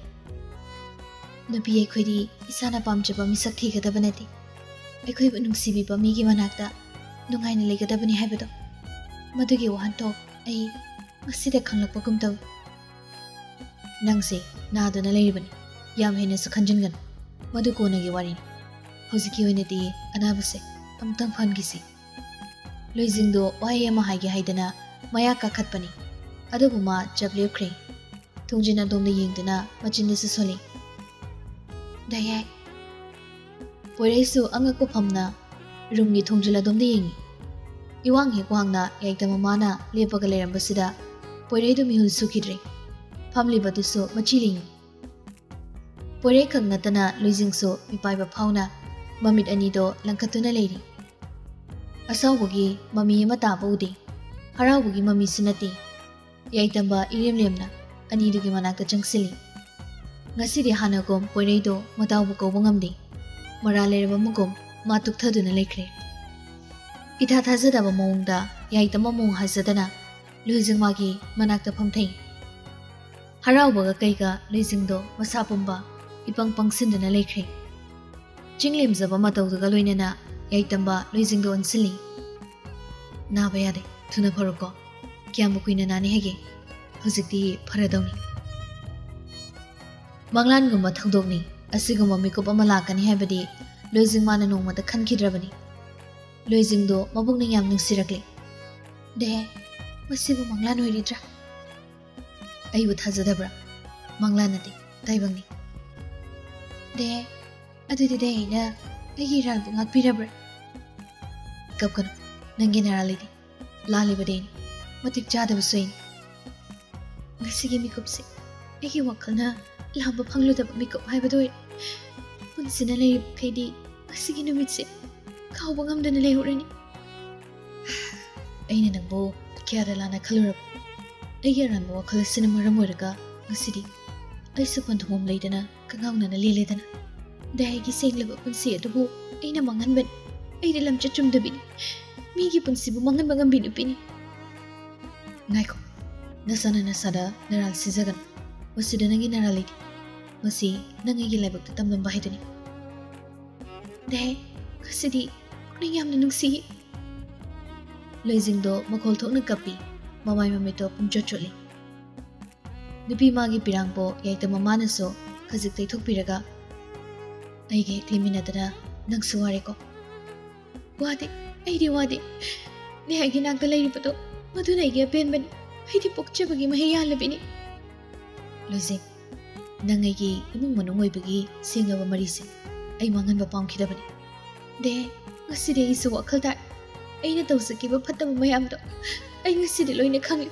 ꯅꯨꯄꯤ ꯑꯩꯈꯣꯏꯗꯤ ꯏꯁꯥꯅ ꯄꯥꯝꯖꯕ ꯃꯤꯁꯛ ꯊꯤꯒꯗꯕ ꯅꯠꯇꯦ꯫ ꯑꯩꯈꯣꯏꯕꯨ ꯅꯨꯡꯁꯤꯕꯤꯕ ꯃꯤꯒꯤ ꯃꯅꯥꯛꯇ ꯅꯨꯡꯉꯥꯏꯅ ꯂꯩꯒꯗꯕꯅꯤ ꯍꯥꯏꯕꯗꯣ, ꯃꯗꯨꯒꯤ ꯋꯥꯍꯟꯊꯣꯛ ꯑꯩ ꯉꯁꯤꯗ ꯈꯪꯂꯛꯄꯒꯨꯝ ꯇꯧꯏ꯫ "ꯅꯪꯁꯦ ꯅꯥꯗꯨꯅ ꯂꯩꯔꯤꯕꯅꯤ꯫ ꯌꯥꯝ ꯍꯦꯟꯅꯁꯨ ꯈꯟꯖꯤꯟꯒꯅꯨ꯫ ꯃꯗꯨ ꯀꯣꯟꯅꯒꯤ ꯋꯥꯔꯤꯅꯤ꯫ ꯍꯧꯖꯤꯛꯀꯤ ꯑꯣꯏꯅꯗꯤ ꯑꯅꯥꯕꯁꯦ ꯑꯃꯨꯛꯇꯪ ꯐꯍꯟꯈꯤꯁꯤ꯫" ꯂꯣꯏꯖꯤꯡꯗꯣ ꯋꯥꯍꯩ ꯑꯃ ꯍꯥꯏꯒꯦ ꯍꯥꯏꯗꯅ ꯃꯌꯥ ꯀꯥꯈꯠꯄꯅꯤ꯫ ꯑꯗꯨꯕꯨ ꯃꯥ ꯆꯞ ꯂꯦꯞꯈ꯭ꯔꯦ꯫ ꯊꯣꯡꯖꯤꯟ ꯑꯗꯣꯝꯗ ꯌꯦꯡꯗꯨꯅ ꯃꯆꯤꯟꯗꯁꯨ ꯁꯣꯜꯂꯤ꯫ "ꯗꯥ ꯌꯥꯏ꯫" ꯄꯣꯏꯔꯩꯁꯨ ꯑꯉꯛꯄ ꯐꯝꯅ ꯔꯨꯝꯒꯤ ꯊꯣꯡꯖꯤꯜ ꯑꯗꯣꯝꯗ ꯌꯦꯡꯉꯤ꯫ ꯏꯋꯥꯡ ꯍꯦꯛ ꯋꯥꯡꯅ ꯌꯥꯏꯇ ꯃꯃꯥꯅ ꯂꯦꯞꯄꯒ ꯂꯩꯔꯝꯕꯁꯤꯗ ꯄꯣꯏꯔꯩꯗꯨ ꯃꯤꯍꯨꯜ ꯁꯨꯈꯤꯗ꯭ꯔꯦ꯫ ꯐꯝꯂꯤꯕꯗꯨꯁꯨ ꯃꯆꯤ ꯂꯦꯡꯉꯤ꯫ ꯄꯣꯏꯔꯩꯈꯛ ꯅꯠꯇꯅ ꯂꯣꯏꯖꯤꯡꯁꯨ ꯃꯤꯄꯥꯏꯕ ꯐꯥꯎꯅ ꯃꯃꯤꯠ ꯑꯅꯤꯗꯣ ꯂꯪꯈꯠꯇꯨꯅ ꯂꯩꯔꯤ꯫ ꯑꯁꯥꯎꯕꯒꯤ ꯃꯃꯤ ꯑꯃ ꯇꯥꯕ ꯎꯗꯦ꯫ ꯍꯔꯥꯎꯕꯒꯤ ꯃꯃꯤꯁꯨ ꯅꯠꯇꯦ꯫ ꯌꯥꯏꯇꯝꯕ ꯏꯔꯦꯝ ꯂꯦꯝꯅ ꯑꯅꯤꯗꯨꯒꯤ ꯃꯅꯥꯛꯇ ꯆꯪꯁꯤꯜꯂꯤ꯫ ꯉꯁꯤꯗꯤ ꯍꯥꯟꯅꯒꯨꯝ ꯄꯣꯏꯔꯩꯗꯣ ꯃꯇꯥꯎꯕꯨ ꯀꯧꯕ ꯉꯝꯗꯦ꯫ ꯃꯔꯥꯜ ꯂꯩꯔꯕ ꯑꯃꯒꯨꯝ ꯃꯥ ꯇꯨꯛꯊꯗꯨꯅ ꯂꯩꯈ꯭ꯔꯦ꯫ ꯏꯊꯥ ꯊꯥꯖꯗꯕ ꯃꯑꯣꯡꯗ ꯌꯥꯏꯇꯝꯕ ꯃꯣꯡ ꯍꯥꯖꯗꯅ ꯂꯣꯏꯖꯤꯡꯃꯥꯒꯤ ꯃꯅꯥꯛꯇ ꯐꯝꯊꯩ꯫ ꯍꯔꯥꯎꯕꯒ ꯀꯩꯒ ꯂꯣꯏꯖꯤꯡꯗꯣ ꯃꯁꯥ ꯄꯨꯝꯕ ꯏꯄꯪ ꯄꯪꯁꯤꯟꯗꯨꯅ ꯂꯩꯈ꯭ꯔꯦ꯫ ꯆꯤꯡ ꯂꯦꯝꯖꯕ ꯃꯇꯧꯗꯨꯒ ꯂꯣꯏꯅꯅ ꯌꯥꯏꯇꯝꯕ ꯂꯣꯏꯖꯤꯡꯗꯣ ꯑꯣꯟꯁꯤꯜꯂꯤ꯫ "ꯅꯥꯕ ꯌꯥꯗꯦ, ꯊꯨꯅ ꯐꯔꯣꯀꯣ꯫ ꯀꯌꯥꯝꯕꯨ ꯀꯨꯏꯅ ꯅꯥꯅꯤ ꯍꯥꯏꯒꯦ? ꯍꯧꯖꯤꯛꯇꯤ ꯐꯔꯗꯧꯅꯤ꯫" ꯃꯪꯂꯥꯟꯒꯨꯝꯕ ꯊꯧꯗꯣꯛꯅꯤ꯫ ꯑꯁꯤꯒꯨꯝꯕ ꯃꯤꯀꯨꯞ ꯑꯃ ꯂꯥꯛꯀꯅꯤ ꯍꯥꯏꯕꯗꯤ ꯂꯣꯏꯖꯤꯡꯃꯥꯅ ꯅꯣꯡꯃꯇ ꯈꯟꯈꯤꯗ꯭ꯔꯕꯅꯤ꯫ ꯂꯣꯏꯖꯤꯡꯗꯣ ꯃꯕꯨꯛꯅꯤꯡ ꯌꯥꯝ ꯅꯨꯡꯁꯤꯔꯛꯂꯦ꯫ "ꯗꯦ, ꯃꯁꯤꯕꯨ ꯃꯪꯂꯥꯟ ꯑꯣꯏꯔꯤꯗ꯭ꯔꯥ? ꯑꯩꯕꯨ ꯊꯥꯖꯗꯕ꯭ꯔꯥ? ꯃꯪꯂꯥꯟ ꯅꯠꯇꯦ, ꯇꯥꯏꯕꯪꯅꯤ꯫" "ꯗꯦ, ꯑꯗꯨꯗꯤ ꯗꯦ ꯑꯩꯅ ꯑꯩꯒꯤ ꯏꯔꯥꯜꯕꯨ ꯉꯥꯛꯄꯤꯔꯕ꯭ꯔꯥ?" "ꯀꯞꯀꯅꯨ, ꯅꯪꯒꯤ ꯅꯔꯥꯜ ꯂꯩꯇꯦ꯫ ꯂꯥꯜꯂꯤꯕꯗꯤ ꯑꯩꯅꯤ, ꯃꯇꯤꯛ ꯆꯥꯗꯕꯁꯨ ꯑꯩꯅꯤ꯫ ꯉꯁꯤꯒꯤ ꯃꯤꯀꯨꯞꯁꯦ ꯑꯩꯒꯤ ꯋꯥꯈꯜꯅ ꯂꯥꯝꯕ ꯐꯪꯂꯨꯗꯕ ꯃꯤꯀꯨꯞ ꯍꯥꯏꯕꯗꯨ ꯑꯣꯏꯔꯦ꯫ ꯄꯨꯟꯁꯤꯅ ꯂꯩꯔꯤꯕꯈꯩꯗꯤ ꯉꯁꯤꯒꯤ ꯅꯨꯃꯤꯠꯁꯦ ꯀꯥꯎꯕ ꯉꯝꯗꯅ ꯂꯩꯍꯧꯔꯅꯤ꯫ ꯑꯩꯅ ꯅꯪꯕꯨ ꯀꯌꯥꯗ ꯂꯥꯟꯅ ꯈꯜꯂꯨꯔꯕ? ꯑꯩꯒꯤ ꯑꯔꯥꯟꯕ ꯋꯥꯈꯜ ꯑꯁꯤꯅ ꯃꯔꯝ ꯑꯣꯏꯔꯒ ꯉꯁꯤꯗꯤ ꯑꯩꯁꯨ ꯄꯟꯊꯨꯡꯐꯝ ꯂꯩꯗꯅ ꯀꯉꯥꯎꯅꯅ ꯂꯦꯜꯂꯦꯗꯅ꯫ ꯗꯌꯥꯒꯤ ꯁꯦꯡꯂꯕ ꯄꯨꯟꯁꯤ ꯑꯗꯨꯕꯨ ꯑꯩꯅ ꯃꯥꯡꯍꯟꯕꯅꯤ꯫ ꯑꯩꯗꯤ ꯂꯝꯆꯠ ꯆꯨꯝꯗꯕꯤꯅꯤ꯫ ꯃꯤꯒꯤ ꯄꯨꯟꯁꯤꯕꯨ ꯃꯥꯡꯍꯟꯕ ꯉꯝꯕꯤ ꯅꯨꯄꯤꯅꯤ꯫ ꯉꯥꯏꯈꯣ, ꯅꯁꯥꯅ ꯅꯁꯥꯗ ꯅꯔꯥꯜ ꯁꯤꯖꯒꯅꯨ꯫ ꯃꯁꯤꯗ ꯅꯪꯒꯤ ꯅꯔꯥꯜ ꯂꯩꯇꯦ꯫ ꯃꯁꯤ ꯅꯪ ꯑꯩꯒꯤ ꯂꯥꯏꯕꯛꯇ ꯇꯝꯂꯝꯕ ꯍꯥꯏꯗꯨꯅꯤ꯫ ꯗꯦ, ꯉꯁꯤꯗꯤ ꯄꯨꯛꯅꯤꯡ ꯌꯥꯝꯅ ꯅꯨꯡꯁꯤꯌꯦ꯫ ꯂꯣꯏꯖꯤꯡꯗꯣ ꯃꯈꯣꯜ ꯊꯣꯛꯅ ꯀꯞꯄꯤ, ꯃꯃꯥꯏ ꯃꯃꯤꯠꯇꯣ ꯄꯨꯡꯆꯣꯠ ꯆꯣꯠꯂꯤ꯫ ꯅꯨꯄꯤ ꯃꯥꯒꯤ ꯄꯤꯔꯥꯡꯕꯣ ꯌꯥꯏꯇ ꯃꯃꯥꯅꯁꯨ ꯈꯖꯤꯛ ꯇꯩꯊꯣꯛꯄꯤꯔꯒ, "ꯑꯩꯒ ꯍꯦꯛ ꯂꯩꯃꯤꯟꯅꯗꯅ ꯅꯪꯁꯨ ꯋꯥꯔꯦꯀꯣ?" "ꯋꯥꯗꯦ, ꯑꯩꯗꯤ ꯋꯥꯗꯦ꯫ ꯅꯦꯍꯥꯒꯤ ꯅꯥꯛꯇ ꯂꯩꯔꯤꯕꯗꯣ ꯃꯗꯨꯅ ꯑꯩꯒꯤ ꯑꯄꯦꯟꯕꯅꯤ꯫ ꯑꯩꯗꯤ ꯄꯣꯛꯆꯕꯒꯤ ꯃꯍꯩ ꯌꯥꯜꯂꯕꯤꯅꯤ꯫" ꯂꯣꯏꯖꯤꯡ, ꯅꯪ ꯑꯩꯒꯤ ꯏꯃꯨꯡ ꯃꯅꯨꯡ ꯑꯣꯏꯕꯒꯤ ꯁꯦꯡꯂꯕ ꯃꯔꯤꯁꯦ ꯑꯩ ꯃꯥꯡꯍꯟꯕ ꯄꯥꯝꯈꯤꯗꯕꯅꯤ꯫ ꯗꯦ, ꯉꯁꯤꯗꯤ ꯑꯩꯁꯨ ꯋꯥꯈꯜ ꯇꯥꯏ꯫ ꯑꯩꯅ ꯇꯧꯖꯈꯤꯕ ꯐꯠꯇꯕ ꯃꯌꯥꯝꯗꯣ ꯑꯩ ꯉꯁꯤꯗꯤ ꯂꯣꯏꯅ ꯈꯪꯂꯦ꯫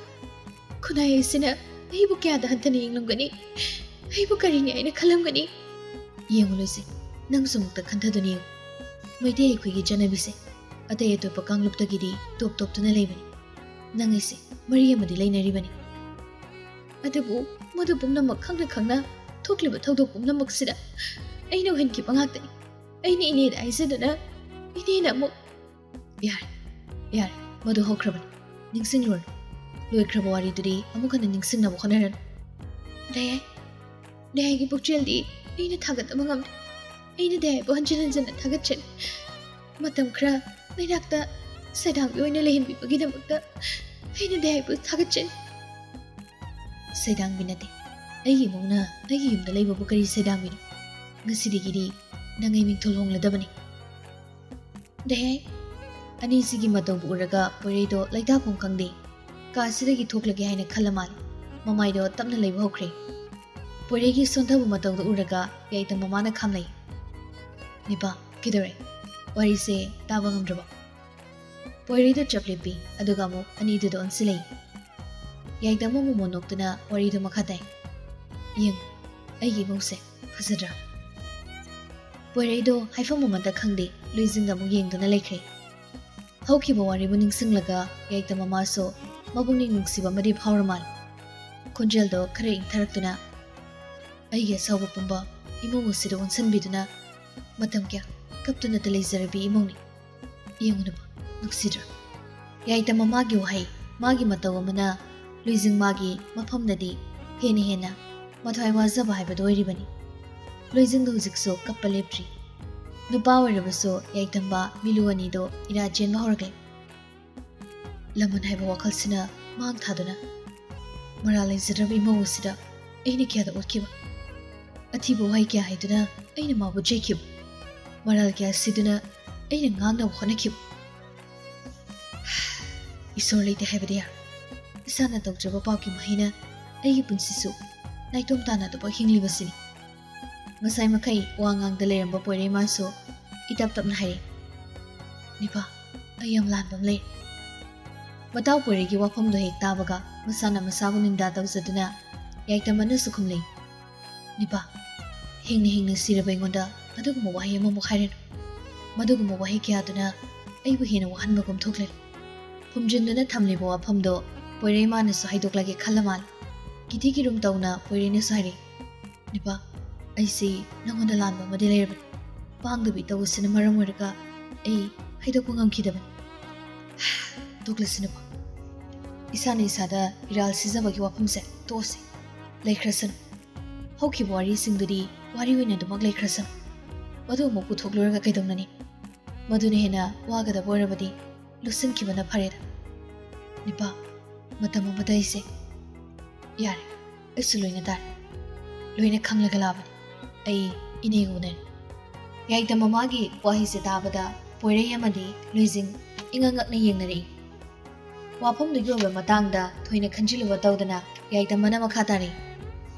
ꯈꯨꯟꯅꯥꯏ ꯑꯁꯤꯅ ꯑꯩꯕꯨ ꯀꯌꯥꯗ ꯍꯟꯊꯅ ꯌꯦꯡꯂꯝꯒꯅꯤ? ꯑꯩꯕꯨ ꯀꯔꯤꯅꯤ ꯍꯥꯏꯅ ꯈꯜꯂꯝꯒꯅꯤ? ꯌꯦꯡꯉꯨ ꯂꯣꯏꯖꯤꯡ, ꯅꯪꯁꯨ ꯑꯃꯨꯛꯇ ꯈꯟꯊꯗꯨꯅ ꯌꯦꯡꯉꯨ꯫ ꯃꯩꯇꯩ ꯑꯩꯈꯣꯏꯒꯤ ꯆꯠꯅꯕꯤꯁꯦ ꯑꯇꯩ ꯑꯇꯣꯞꯄ ꯀꯥꯡꯂꯨꯞꯇꯒꯤꯗꯤ ꯇꯣꯞ ꯇꯣꯞꯇꯨꯅ ꯂꯩꯕꯅꯤ꯫ ꯅꯪ ꯑꯩꯁꯦ ꯃꯔꯤ ꯑꯃꯗꯤ ꯂꯩꯅꯔꯤꯕꯅꯤ꯫ ꯑꯗꯨꯕꯨ ꯃꯗꯨ ꯄꯨꯝꯅꯃꯛ ꯈꯪꯅ ꯈꯪꯅ ꯊꯣꯛꯂꯤꯕ ꯊꯧꯗꯣꯛ ꯄꯨꯝꯅꯃꯛꯁꯤꯗ ꯑꯩꯅ ꯑꯣꯏꯍꯟꯈꯤꯕ ꯉꯥꯛꯇꯅꯤ꯫ ꯑꯩꯅ ꯏꯅꯦꯗ ꯍꯥꯏꯖꯗꯨꯅ ꯏꯅꯦꯅ ꯑꯃꯨꯛ, ꯌꯥꯔꯦ, ꯌꯥꯔꯦ, ꯃꯗꯨ ꯍꯧꯈ꯭ꯔꯕꯅꯤ, ꯅꯤꯡꯁꯤꯡꯂꯨꯔꯅꯨ꯫ ꯂꯣꯏꯈ꯭ꯔꯕ ꯋꯥꯔꯤꯗꯨꯗꯤ ꯑꯃꯨꯛ ꯍꯟꯅ ꯅꯤꯡꯁꯤꯡꯅꯕ ꯍꯣꯠꯅꯔꯅꯨ꯫ ꯗꯌꯥꯏ, ꯗꯌꯥꯏꯒꯤ ꯄꯨꯛꯆꯦꯜꯗꯤ ꯑꯩꯅ ꯊꯥꯒꯠꯇꯕ ꯉꯝꯗꯦ꯫ ꯑꯩꯅ ꯗꯌꯥꯏꯕꯨ ꯍꯟꯖꯤꯟ ꯍꯟꯖꯤꯟꯅ ꯊꯥꯒꯠꯆꯔꯤ꯫ ꯃꯇꯝ ꯈꯔ ꯂꯩꯔꯥꯛꯇ ꯁꯩꯗꯥꯡꯕꯤ ꯑꯣꯏꯅ ꯂꯩꯍꯟꯕꯤꯕꯒꯤꯗꯃꯛꯇ ꯑꯩꯅ ꯗꯌꯥꯏꯕꯨ ꯊꯥꯒꯠꯆꯔꯤ꯫ ꯁꯩꯗꯥꯡꯕꯤ ꯅꯠꯇꯦ, ꯑꯩꯒꯤ ꯏꯃꯧꯅ ꯑꯩꯒꯤ ꯌꯨꯝꯗ ꯂꯩꯕꯕꯨ ꯀꯔꯤ ꯁꯩꯗꯥꯡꯕꯤꯅꯣ? ꯉꯁꯤꯗꯒꯤꯗꯤ ꯅꯪ ꯑꯩ ꯃꯤꯡꯊꯣꯜ ꯍꯣꯡꯂꯗꯕꯅꯤ꯫ ꯗꯦꯍꯦ꯫ ꯑꯅꯤꯁꯤꯒꯤ ꯃꯇꯧꯕꯨ ꯎꯔꯒ ꯄꯣꯏꯔꯩꯗꯣ ꯂꯩꯇꯥꯐꯝ ꯈꯪꯗꯦ꯫ ꯀꯥꯁꯤꯗꯒꯤ ꯊꯣꯛꯂꯒꯦ ꯍꯥꯏꯅ ꯈꯜꯂ ꯃꯥꯜꯂꯦ꯫ ꯃꯃꯥꯏꯗꯣ ꯇꯞꯅ ꯂꯩꯕ ꯍꯧꯈ꯭ꯔꯦ꯫ ꯄꯣꯏꯔꯩꯒꯤ ꯁꯣꯟꯊꯕ ꯃꯇꯧꯗꯨ ꯎꯔꯒ ꯌꯥꯏꯇ ꯃꯃꯥꯅ ꯈꯥꯝꯂꯩ꯫ "ꯅꯤꯄꯥ, ꯀꯩꯗꯧꯔꯦ? ꯋꯥꯔꯤꯁꯦ ꯇꯥꯕ ꯉꯝꯗ꯭ꯔꯕꯣ?" ꯄꯣꯏꯔꯩꯗꯣ ꯆꯞ ꯂꯦꯞꯄꯤ, ꯑꯗꯨꯒ ꯑꯃꯨꯛ ꯑꯅꯤꯗꯨꯗ ꯑꯣꯟꯁꯤꯜꯂꯛꯏ꯫ ꯌꯥꯏꯇ ꯑꯃꯨꯛ ꯃꯣꯃꯣꯟ ꯅꯣꯛꯇꯨꯅ ꯋꯥꯔꯤꯗꯨ ꯃꯈꯥ ꯇꯥꯏ꯫ "ꯌꯦꯡꯉꯨ, ꯑꯩꯒꯤ ꯏꯃꯧꯁꯦ ꯐꯖꯗ꯭ꯔꯥ?" ꯄꯣꯏꯔꯩꯗꯣ ꯍꯥꯏꯐꯝ ꯑꯃꯠꯇ ꯈꯪꯗꯦ, ꯂꯨꯏꯖꯤꯡꯗ ꯑꯃꯨꯛ ꯌꯦꯡꯗꯨꯅ ꯂꯩꯈ꯭ꯔꯦ꯫ ꯍꯧꯈꯤꯕ ꯋꯥꯔꯤꯕꯨ ꯅꯤꯡꯁꯤꯡꯂꯒ ꯌꯥꯏꯇ ꯃꯃꯥꯁꯨ ꯃꯄꯨꯛꯅꯤꯡ ꯅꯨꯡꯁꯤꯕ ꯑꯃꯗꯤ ꯐꯥꯎꯔ ꯃꯥꯜꯂꯦ꯫ ꯈꯣꯟꯖꯦꯜꯗꯣ ꯈꯔ ꯏꯪꯊꯔꯛꯇꯨꯅ, "ꯑꯩꯒꯤ ꯑꯁꯥꯎꯕ ꯄꯨꯝꯕ ꯏꯃꯨꯡ ꯑꯁꯤꯗ ꯑꯣꯟꯁꯤꯟꯕꯤꯗꯨꯅ ꯃꯇꯝ ꯀꯌꯥ ꯀꯞꯇꯨꯅꯇ ꯂꯩꯖꯔꯕꯤ ꯏꯃꯧꯅꯤ꯫ ꯌꯦꯡꯉꯨꯅꯕ, ꯅꯨꯡꯁꯤꯗ꯭ꯔꯥ?" ꯌꯥꯏꯇ ꯃꯃꯥꯒꯤ ꯋꯥꯍꯩ, ꯃꯥꯒꯤ ꯃꯇꯧ ꯑꯃꯅ ꯂꯨꯏꯖꯤꯡ ꯃꯥꯒꯤ ꯃꯐꯝꯗꯗꯤ ꯍꯦꯟꯅ ꯍꯦꯟꯅ ꯃꯊ꯭ꯋꯥꯏ ꯋꯥꯖꯕ ꯍꯥꯏꯕꯗꯨ ꯑꯣꯏꯔꯤꯕꯅꯤ꯫ ꯂꯨꯏꯖꯤꯡꯗꯣ ꯍꯧꯖꯤꯛꯁꯨ ꯀꯞꯄ ꯂꯦꯞꯇ꯭ꯔꯤ꯫ ꯅꯨꯄꯥ ꯑꯣꯏꯔꯕꯁꯨ ꯌꯥꯏꯇꯝꯕ ꯃꯤꯂꯨ ꯑꯅꯤꯗꯣ ꯏꯔꯥ ꯆꯦꯟꯕ ꯍꯧꯔꯛꯂꯦ꯫ ꯂꯃꯟ ꯍꯥꯏꯕ ꯋꯥꯈꯜꯁꯤꯅ ꯃꯥꯡ ꯊꯥꯗꯨꯅ ꯃꯔꯥꯜ ꯂꯩꯖꯗ꯭ꯔꯕ ꯏꯃꯧ ꯑꯁꯤꯗ ꯑꯩꯅ ꯀꯌꯥꯗ ꯑꯣꯠꯈꯤꯕ, ꯑꯊꯤꯕ ꯋꯥꯍꯩ ꯀꯌꯥ ꯍꯥꯏꯗꯨꯅ ꯑꯩꯅ ꯃꯥꯕꯨ ꯆꯩꯈꯤꯕ, ꯃꯔꯥꯜ ꯀꯌꯥ ꯁꯤꯗꯨꯅ ꯑꯩꯅ ꯉꯥꯡꯅꯕ ꯍꯣꯠꯅꯈꯤꯕ꯫ ꯏꯁꯣꯔ ꯂꯩꯇꯦ ꯍꯥꯏꯕꯗꯤ ꯌꯥꯔꯣꯏ꯫ ꯏꯁꯥꯅ ꯇꯧꯖꯕ ꯄꯥꯞꯀꯤ ꯃꯍꯩꯅ ꯑꯩꯒꯤ ꯄꯨꯟꯁꯤꯁꯨ ꯅꯥꯏꯇꯣꯝ ꯇꯥꯅ ꯑꯗꯨꯃꯛ ꯍꯤꯡꯂꯤꯕꯁꯤꯅꯤ꯫ ꯉꯁꯥꯏ ꯃꯈꯩ ꯋꯥ ꯉꯥꯡꯗ ꯂꯩꯔꯝꯕ ꯄꯣꯏꯔꯩꯃꯥꯁꯨ ꯏꯇꯞ ꯇꯞꯅ ꯍꯥꯏꯔꯛꯏ, "ꯅꯤꯄꯥ, ꯑꯩ ꯌꯥꯝ ꯂꯥꯟꯕ ꯑꯃ ꯂꯩ꯫" ꯃꯇꯥꯎ ꯄꯣꯏꯔꯩꯒꯤ ꯋꯥꯐꯝꯗꯣ ꯍꯦꯛ ꯇꯥꯕꯒ ꯃꯁꯥꯅ ꯃꯁꯥꯕꯨ ꯅꯤꯟꯗꯥ ꯇꯧꯖꯗꯨꯅ ꯌꯥꯏꯇꯝꯕꯅꯁꯨ ꯈꯨꯝꯂꯛꯏ, "ꯅꯤꯄꯥ, ꯍꯤꯡꯅ ꯍꯤꯡꯅ ꯁꯤꯔꯕ ꯑꯩꯉꯣꯟꯗ ꯑꯗꯨꯒꯨꯝꯕ ꯋꯥꯍꯩ ꯑꯃꯃꯨꯛ ꯍꯥꯏꯔꯅꯨ꯫ ꯃꯗꯨꯒꯨꯝꯕ ꯋꯥꯍꯩ ꯀꯌꯥꯗꯨꯅ ꯑꯩꯕꯨ ꯍꯦꯟꯅ ꯋꯥꯍꯟꯕꯒꯨꯝ ꯊꯣꯛꯂꯦ꯫" ꯐꯨꯝꯖꯤꯟꯗꯨꯅ ꯊꯝꯂꯤꯕ ꯋꯥꯐꯝꯗꯣ ꯄꯣꯏꯔꯩꯃꯥꯅꯁꯨ ꯍꯥꯏꯗꯣꯛꯂꯒꯦ ꯈꯜꯂ ꯃꯥꯜꯂꯦ꯫ ꯀꯤꯊꯤ ꯀꯤꯔꯨꯝ ꯇꯧꯅ ꯄꯣꯏꯔꯩꯅꯁꯨ ꯍꯥꯏꯔꯛꯏ, "ꯅꯤꯄꯥ, ꯑꯩꯁꯤ ꯅꯉꯣꯟꯗ ꯂꯥꯟꯕ ꯑꯃꯗꯤ ꯂꯩꯔꯕꯅꯤ꯫ ꯄꯥꯡꯗꯕꯤ ꯇꯧꯕꯁꯤꯅ ꯃꯔꯝ ꯑꯣꯏꯔꯒ ꯑꯩ ꯍꯥꯏꯗꯣꯛꯄ ꯉꯝꯈꯤꯗꯕꯅꯤ꯫" ꯇꯣꯛꯂꯁꯤ ꯅꯤꯄꯥ꯫ ꯏꯁꯥꯅ ꯏꯁꯥꯗ ꯏꯔꯥꯜ ꯁꯤꯖꯕꯒꯤ ꯋꯥꯐꯝꯁꯦ ꯇꯣꯛꯑꯁꯤ꯫ ꯂꯩꯈ꯭ꯔꯁꯅꯨ꯫ ꯍꯧꯈꯤꯕ ꯋꯥꯔꯤꯁꯤꯡꯗꯨꯗꯤ ꯋꯥꯔꯤ ꯑꯣꯏꯅ ꯑꯗꯨꯃꯛ ꯂꯩꯈ꯭ꯔꯁꯅꯨ꯫ ꯃꯗꯨ ꯑꯃꯨꯛ ꯄꯨꯊꯣꯛꯂꯨꯔꯒ ꯀꯩꯗꯧꯅꯅꯤ? ꯃꯗꯨꯅ ꯍꯦꯟꯅ ꯋꯥꯒꯗꯕ ꯑꯣꯏꯔꯕꯗꯤ ꯂꯨꯞꯁꯤꯟꯈꯤꯕꯅ ꯐꯔꯦꯗ꯫ ꯅꯤꯄꯥ, ꯃꯇꯝ ꯑꯃꯗ ꯑꯩꯁꯦ, ꯌꯥꯔꯦ, ꯑꯩꯁꯨ ꯂꯣꯏꯅ ꯇꯥꯔꯦ꯫ ꯂꯣꯏꯅ ꯈꯪꯂꯒ ꯂꯥꯛꯑꯕꯅꯤ꯫ ꯑꯩ ꯏꯅꯦꯒ ꯎꯅꯔꯦ꯫ ꯌꯥꯏꯇ ꯃꯃꯥꯒꯤ ꯋꯥꯍꯩꯁꯦ ꯇꯥꯕꯗ ꯄꯣꯏꯔꯩ ꯑꯃꯗꯤ ꯂꯨꯏꯖꯤꯡ ꯏꯉꯛ ꯉꯛꯅ ꯌꯦꯡꯅꯔꯛꯏ꯫ ꯋꯥꯐꯝꯗꯨꯒꯤ ꯑꯣꯏꯕ ꯃꯇꯥꯡꯗ ꯊꯣꯏꯅ ꯈꯟꯖꯤꯜꯂꯨꯕ ꯇꯧꯗꯅ ꯌꯥꯏꯇꯝꯕꯅ ꯃꯈꯥ ꯇꯥꯔꯛꯏ,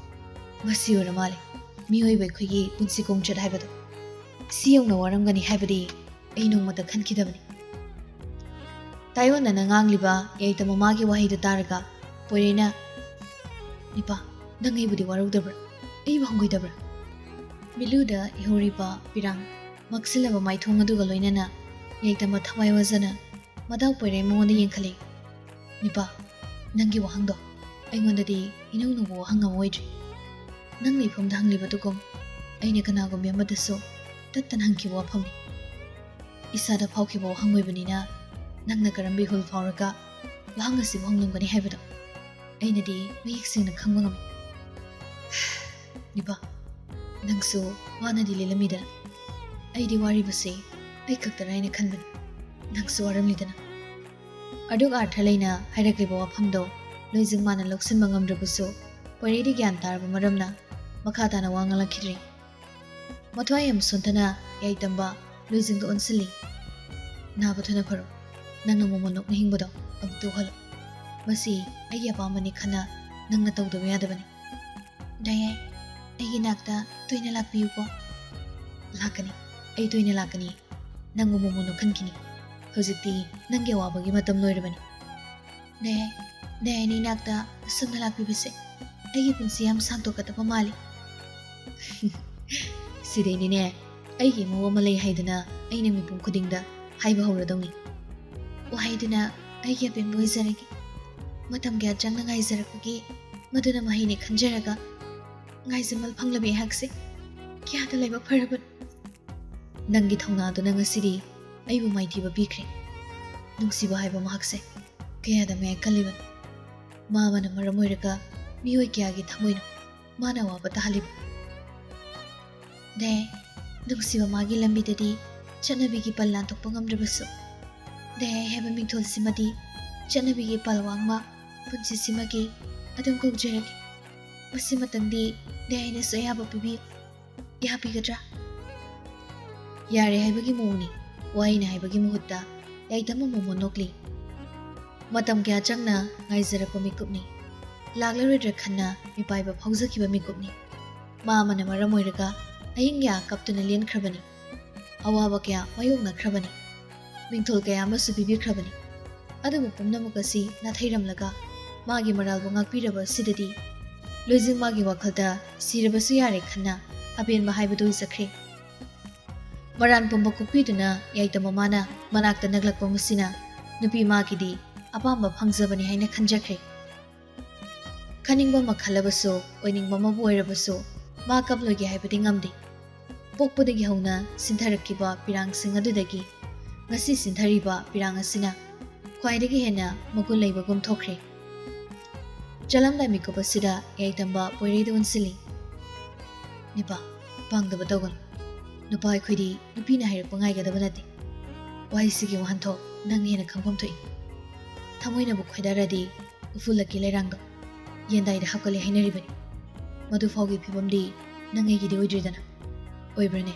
"ꯃꯁꯤ ꯑꯣꯏꯔ ꯃꯥꯜꯂꯦ ꯃꯤꯑꯣꯏꯕ ꯑꯩꯈꯣꯏꯒꯤ ꯄꯨꯟꯁꯤ ꯈꯣꯡꯆꯠ ꯍꯥꯏꯕꯗꯣ꯫ ꯁꯤ ꯌꯧꯅ ꯋꯥꯔꯝꯒꯅꯤ ꯍꯥꯏꯕꯗꯤ ꯑꯩ ꯅꯣꯡꯃꯇ ꯈꯟꯈꯤꯗꯕꯅꯤ꯫" ꯇꯥꯏꯑꯣꯟꯅꯅ ꯉꯥꯡꯂꯤꯕ ꯌꯥꯏꯇ ꯃꯃꯥꯒꯤ ꯋꯥꯍꯩꯗꯨ ꯇꯥꯔꯒ ꯄꯣꯏꯔꯩꯅ, "ꯅꯤꯄꯥ, ꯅꯪ ꯑꯩꯕꯨꯗꯤ ꯋꯥꯔꯧꯗꯕ꯭ꯔꯥ? ꯑꯩꯕꯨ ꯍꯪꯒꯣꯏꯗꯕ꯭ꯔꯥ?" ꯃꯤꯠꯂꯨꯗ ꯏꯍꯧꯔꯤꯕ ꯄꯤꯔꯥꯡ ꯃꯛꯁꯤꯜꯂꯕ ꯃꯥꯏꯊꯣꯡ ꯑꯗꯨꯒ ꯂꯣꯏꯅꯅ ꯌꯥꯏꯇꯝꯕ ꯊꯋꯥꯏ ꯋꯥꯖꯅ ꯃꯗꯥꯎ ꯄꯣꯏꯔꯩ ꯃꯉꯣꯟꯗ ꯌꯦꯡꯈꯠꯂꯤ꯫ "ꯅꯤꯄꯥ, ꯅꯪꯒꯤ ꯋꯥꯍꯪꯗꯣ ꯑꯩꯉꯣꯟꯗꯗꯤ ꯏꯅꯧ ꯅꯧꯕ ꯋꯥꯍꯪ ꯑꯃ ꯑꯣꯏꯗ꯭ꯔꯤ꯫ ꯅꯪꯅ ꯏꯐꯝꯗ ꯍꯪꯂꯤꯕꯗꯨꯒꯨꯝ ꯑꯩꯅ ꯀꯅꯥꯒꯨꯝꯕꯤ ꯑꯃꯗꯁꯨ ꯇꯠꯇꯅ ꯍꯪꯈꯤꯕ ꯋꯥꯐꯝꯅꯤ꯫ ꯏꯁꯥꯗ ꯐꯥꯎꯈꯤꯕ ꯋꯥꯍꯪ ꯑꯣꯏꯕꯅꯤꯅ ꯅꯪꯅ ꯀꯔꯝꯕ ꯏꯍꯨꯜ ꯐꯥꯎꯔꯒ ꯋꯥꯍꯪ ꯑꯁꯤꯕꯨ ꯍꯪꯂꯝꯒꯅꯤ ꯍꯥꯏꯕꯗꯣ ꯑꯩꯅꯗꯤ ꯃꯌꯦꯛ ꯁꯦꯡꯅ ꯈꯪꯕ ꯉꯝꯃꯤ꯫ ꯅꯤꯄꯥ, ꯅꯪꯁꯨ ꯋꯥꯅꯗꯤ ꯂꯦꯜꯂꯝꯃꯤꯗꯅ꯫ ꯑꯩꯗꯤ ꯋꯥꯔꯤꯕꯁꯦ ꯑꯩ ꯈꯛꯇꯔꯥ ꯍꯥꯏꯅ ꯈꯟꯕꯅꯤ꯫ ꯅꯪꯁꯨ ꯋꯥꯔꯝꯂꯤꯗꯅ꯫" ꯑꯗꯨꯛ ꯑꯥꯔꯊ ꯂꯩꯅ ꯍꯥꯏꯔꯛꯂꯤꯕ ꯋꯥꯐꯝꯗꯣ ꯂꯣꯏꯖꯤꯡ ꯃꯥꯅ ꯂꯧꯁꯤꯟꯕ ꯉꯝꯗ꯭ꯔꯕꯁꯨ ꯄꯣꯏꯔꯩꯗꯤ ꯒ꯭ꯌꯥꯟ ꯇꯥꯔꯕ ꯃꯔꯝꯅ ꯃꯈꯥ ꯇꯥꯅ ꯋꯥ ꯉꯥꯡꯂꯛꯈꯤꯗ꯭ꯔꯦ꯫ ꯃꯊ꯭ꯋꯥꯏ ꯌꯥꯝ ꯁꯣꯟꯊꯅ ꯌꯥꯏꯇꯝꯕ ꯂꯣꯏꯖꯤꯡꯗ ꯑꯣꯟꯁꯤꯜꯂꯤ꯫ "ꯅꯥꯕ ꯊꯨꯅ ꯐꯔꯣ꯫ ꯅꯪꯅ ꯃꯣꯃꯣꯟ ꯅꯣꯛꯅ ꯍꯤꯡꯕꯗꯣ ꯑꯃꯨꯛꯇ ꯎꯍꯜꯂꯣ꯫ ꯃꯁꯤ ꯑꯩꯒꯤ ꯑꯄꯥꯝꯕꯅꯤ ꯈꯟꯅ ꯅꯪꯅ ꯇꯧꯗꯕ ꯌꯥꯗꯕꯅꯤ꯫" "ꯗꯥ ꯌꯥꯏ, ꯑꯩꯒꯤ ꯅꯥꯛꯇ ꯇꯣꯏꯅ ꯂꯥꯛꯄꯤꯌꯨꯀꯣ꯫" "ꯂꯥꯛꯀꯅꯤ, ꯑꯩ ꯇꯣꯏꯅ ꯂꯥꯛꯀꯅꯤ꯫ ꯅꯪꯕꯨ ꯃꯣꯃꯣꯟ ꯅꯣꯛꯍꯟꯈꯤꯅꯤ꯫ ꯍꯧꯖꯤꯛꯇꯤ ꯅꯪꯒꯤ ꯑꯋꯥꯕꯒꯤ ꯃꯇꯝ ꯂꯣꯏꯔꯕꯅꯤ꯫" "ꯗꯥ ꯌꯥꯏ, ꯗꯥ ꯌꯥꯏ, ꯅꯪ ꯅꯥꯛꯇ ꯑꯁꯨꯝꯅ ꯂꯥꯛꯄꯤꯕꯁꯦ ꯑꯩꯒꯤ ꯄꯨꯟꯁꯤ ꯌꯥꯝ ꯁꯥꯡꯗꯣꯛꯀꯗꯕ ꯃꯥꯜꯂꯤ꯫" "ꯁꯤꯗꯩꯅꯤꯅꯦ ꯑꯩꯒꯤ ꯏꯃꯧ ꯑꯃ ꯂꯩ ꯍꯥꯏꯗꯅ ꯑꯩꯅ ꯃꯤꯄꯨꯝ ꯈꯨꯗꯤꯡꯗ ꯍꯥꯏꯕ ꯍꯧꯔꯗꯧꯅꯤ꯫" "ꯋꯥꯍꯩꯗꯨꯅ ꯑꯩꯒꯤ ꯑꯄꯦꯟꯕ ꯑꯣꯏꯖꯔꯒꯦ꯫ ꯃꯇꯝ ꯀꯌꯥ ꯆꯪꯅ ꯉꯥꯏꯖꯔꯛꯄꯒꯤ ꯃꯗꯨꯅ ꯃꯍꯩꯅꯤ ꯈꯟꯖꯔꯒ ꯉꯥꯏꯖꯃꯜ ꯐꯪꯂꯕꯤ ꯑꯩꯍꯥꯛꯁꯦ ꯀꯌꯥꯗ ꯂꯥꯏꯕꯛ ꯐꯔꯕꯅꯣ꯫" "ꯅꯪꯒꯤ ꯊꯧꯅꯥꯗꯨꯅ ꯉꯁꯤꯗꯤ ꯑꯩꯕꯨ ꯃꯥꯏꯊꯤꯕ ꯄꯤꯈ꯭ꯔꯦ꯫" ꯅꯨꯡꯁꯤꯕ ꯍꯥꯏꯕ ꯃꯍꯥꯛꯁꯦ ꯀꯌꯥꯗ ꯃꯌꯥꯏ ꯀꯜꯂꯤꯕꯅꯣ꯫ ꯃꯥ ꯑꯃꯅ ꯃꯔꯝ ꯑꯣꯏꯔꯒ ꯃꯤꯑꯣꯏ ꯀꯌꯥꯒꯤ ꯊꯃꯣꯏꯅꯣ ꯃꯥꯅ ꯑꯋꯥꯕ ꯇꯥꯍꯜꯂꯤꯕ꯫ ꯗꯦ, ꯅꯨꯡꯁꯤꯕ ꯃꯥꯒꯤ ꯂꯝꯕꯤꯗꯗꯤ ꯆꯠꯅꯕꯤꯒꯤ ꯄꯜ ꯂꯥꯟꯊꯣꯛꯄ ꯉꯝꯗ꯭ꯔꯕꯁꯨ, ꯗꯦ ꯍꯥꯏꯕ ꯃꯤꯡꯊꯣꯜꯁꯤꯃꯗꯤ ꯆꯠꯅꯕꯤꯒꯤ ꯄꯜ ꯋꯥꯡꯃ ꯄꯨꯟꯁꯤꯁꯤꯃꯒꯤ ꯑꯗꯨꯝ ꯀꯧꯖꯔꯒꯦ꯫ ꯃꯁꯤꯃꯇꯪꯗꯤ ꯗꯦ ꯑꯩꯅꯁꯨ ꯑꯌꯥꯕ ꯄꯤꯕꯤꯌꯨ꯫ ꯌꯥꯕꯤꯒꯗ꯭ꯔꯥ? ꯌꯥꯔꯦ ꯍꯥꯏꯕꯒꯤ ꯃꯑꯣꯡꯅꯤ꯫ ꯋꯥꯍꯩꯅ ꯍꯥꯏꯕꯒꯤ ꯃꯍꯨꯠꯇ ꯌꯥꯏꯇꯝ ꯑꯃꯨꯛ ꯃꯣꯃꯣꯟ ꯅꯣꯛꯂꯤ꯫ ꯃꯇꯝ ꯀꯌꯥ ꯆꯪꯅ ꯉꯥꯏꯖꯔꯛꯄ ꯃꯤꯀꯨꯞꯅꯤ꯫ ꯂꯥꯛꯂꯔꯣꯏꯗ꯭ꯔꯥ ꯈꯟꯅ ꯃꯤꯄꯥꯏꯕ ꯐꯥꯎꯖꯈꯤꯕ ꯃꯤꯀꯨꯞꯅꯤ꯫ ꯃꯥ ꯑꯃꯅ ꯃꯔꯝ ꯑꯣꯏꯔꯒ ꯑꯍꯤꯡ ꯀꯌꯥ ꯀꯞꯇꯨꯅ ꯂꯦꯟꯈ꯭ꯔꯕꯅꯤ꯫ ꯑꯋꯥꯕ ꯀꯌꯥ ꯃꯥꯌꯣꯛꯅꯈ꯭ꯔꯕꯅꯤ꯫ ꯃꯤꯡꯊꯣꯜ ꯀꯌꯥ ꯑꯃꯁꯨ ꯄꯤꯕꯤꯈ꯭ꯔꯕꯅꯤ꯫ ꯑꯗꯨꯕꯨ ꯄꯨꯝꯅꯃꯛ ꯑꯁꯤ ꯅꯥꯊꯩꯔꯝꯂꯒ ꯃꯥꯒꯤ ꯃꯔꯥꯜꯕꯨ ꯉꯥꯛꯄꯤꯔꯕ ꯑꯁꯤꯗꯗꯤ ꯂꯣꯏꯖꯤꯡ ꯃꯥꯒꯤ ꯋꯥꯈꯜꯗ ꯁꯤꯔꯕꯁꯨ ꯌꯥꯔꯦ ꯈꯟꯅ ꯑꯄꯦꯟꯕ ꯍꯥꯏꯕꯗꯨ ꯑꯣꯏꯖꯈ꯭ꯔꯦ꯫ ꯃꯔꯥꯟ ꯄꯨꯝꯕ ꯀꯣꯛꯄꯤꯗꯨꯅ ꯌꯥꯏꯇꯝ ꯃꯃꯥꯅ ꯃꯅꯥꯛꯇ ꯅꯛꯂꯛꯄ ꯃꯁꯤꯅ ꯅꯨꯄꯤ ꯃꯥꯒꯤꯗꯤ ꯑꯄꯥꯝꯕ ꯐꯪꯖꯕꯅꯤ ꯍꯥꯏꯅ ꯈꯟꯖꯈ꯭ꯔꯦ꯫ ꯈꯟꯅꯤꯡꯕ ꯑꯃ ꯈꯜꯂꯕꯁꯨ, ꯑꯣꯏꯅꯤꯡꯕ ꯑꯃꯕꯨ ꯑꯣꯏꯔꯕꯁꯨ, ꯃꯥ ꯀꯞꯂꯣꯏꯒꯦ ꯍꯥꯏꯕꯗꯤ ꯉꯝꯗꯦ꯫ ꯄꯣꯛꯄꯗꯒꯤ ꯍꯧꯅ ꯁꯤꯟꯊꯔꯛꯈꯤꯕ ꯄꯤꯔꯥꯡꯁꯤꯡ ꯑꯗꯨꯗꯒꯤ ꯉꯁꯤ ꯁꯤꯟꯊꯔꯤꯕ ꯄꯤꯔꯥꯡ ꯑꯁꯤꯅ ꯈ꯭ꯋꯥꯏꯗꯒꯤ ꯍꯦꯟꯅ ꯃꯒꯨꯟ ꯂꯩꯕꯒꯨꯝ ꯊꯣꯛꯈ꯭ꯔꯦ꯫ ꯆꯠꯂꯝꯗꯥꯏ ꯃꯤꯀꯨꯞ ꯑꯁꯤꯗ ꯌꯥꯏꯇꯝꯕ ꯄꯣꯏꯔꯩꯗ ꯑꯣꯟꯁꯤꯜꯂꯤ꯫ "ꯅꯤꯄꯥ, ꯄꯥꯡꯗꯕ ꯇꯧꯒꯅꯨ꯫ ꯅꯨꯄꯥ ꯑꯩꯈꯣꯏꯗꯤ ꯅꯨꯄꯤꯅ ꯍꯥꯏꯔꯛꯄ ꯉꯥꯏꯒꯗꯕ ꯅꯠꯇꯦ꯫ ꯋꯥꯍꯩꯁꯤꯒꯤ ꯋꯥꯍꯟꯊꯣꯛ ꯅꯪꯅ ꯍꯦꯟꯅ ꯈꯪꯐꯝ ꯊꯣꯛꯏ꯫ ꯊꯃꯣꯏꯅꯕꯨ ꯈꯣꯏꯗꯥꯔꯗꯤ ꯎꯐꯨꯜ ꯂꯛꯀꯤ ꯂꯩꯔꯥꯡꯗꯣ ꯌꯦꯟꯗꯥꯏꯗ ꯍꯥꯞꯀꯠꯂꯦ ꯍꯥꯏꯅꯔꯤꯕꯅꯤ꯫ ꯃꯗꯨ ꯐꯥꯎꯒꯤ ꯐꯤꯕꯝꯗꯤ ꯅꯪ ꯑꯩꯒꯤꯗꯤ ꯑꯣꯏꯗ꯭ꯔꯤꯗꯅ꯫ ꯑꯣꯏꯕ꯭ꯔꯅꯦ?"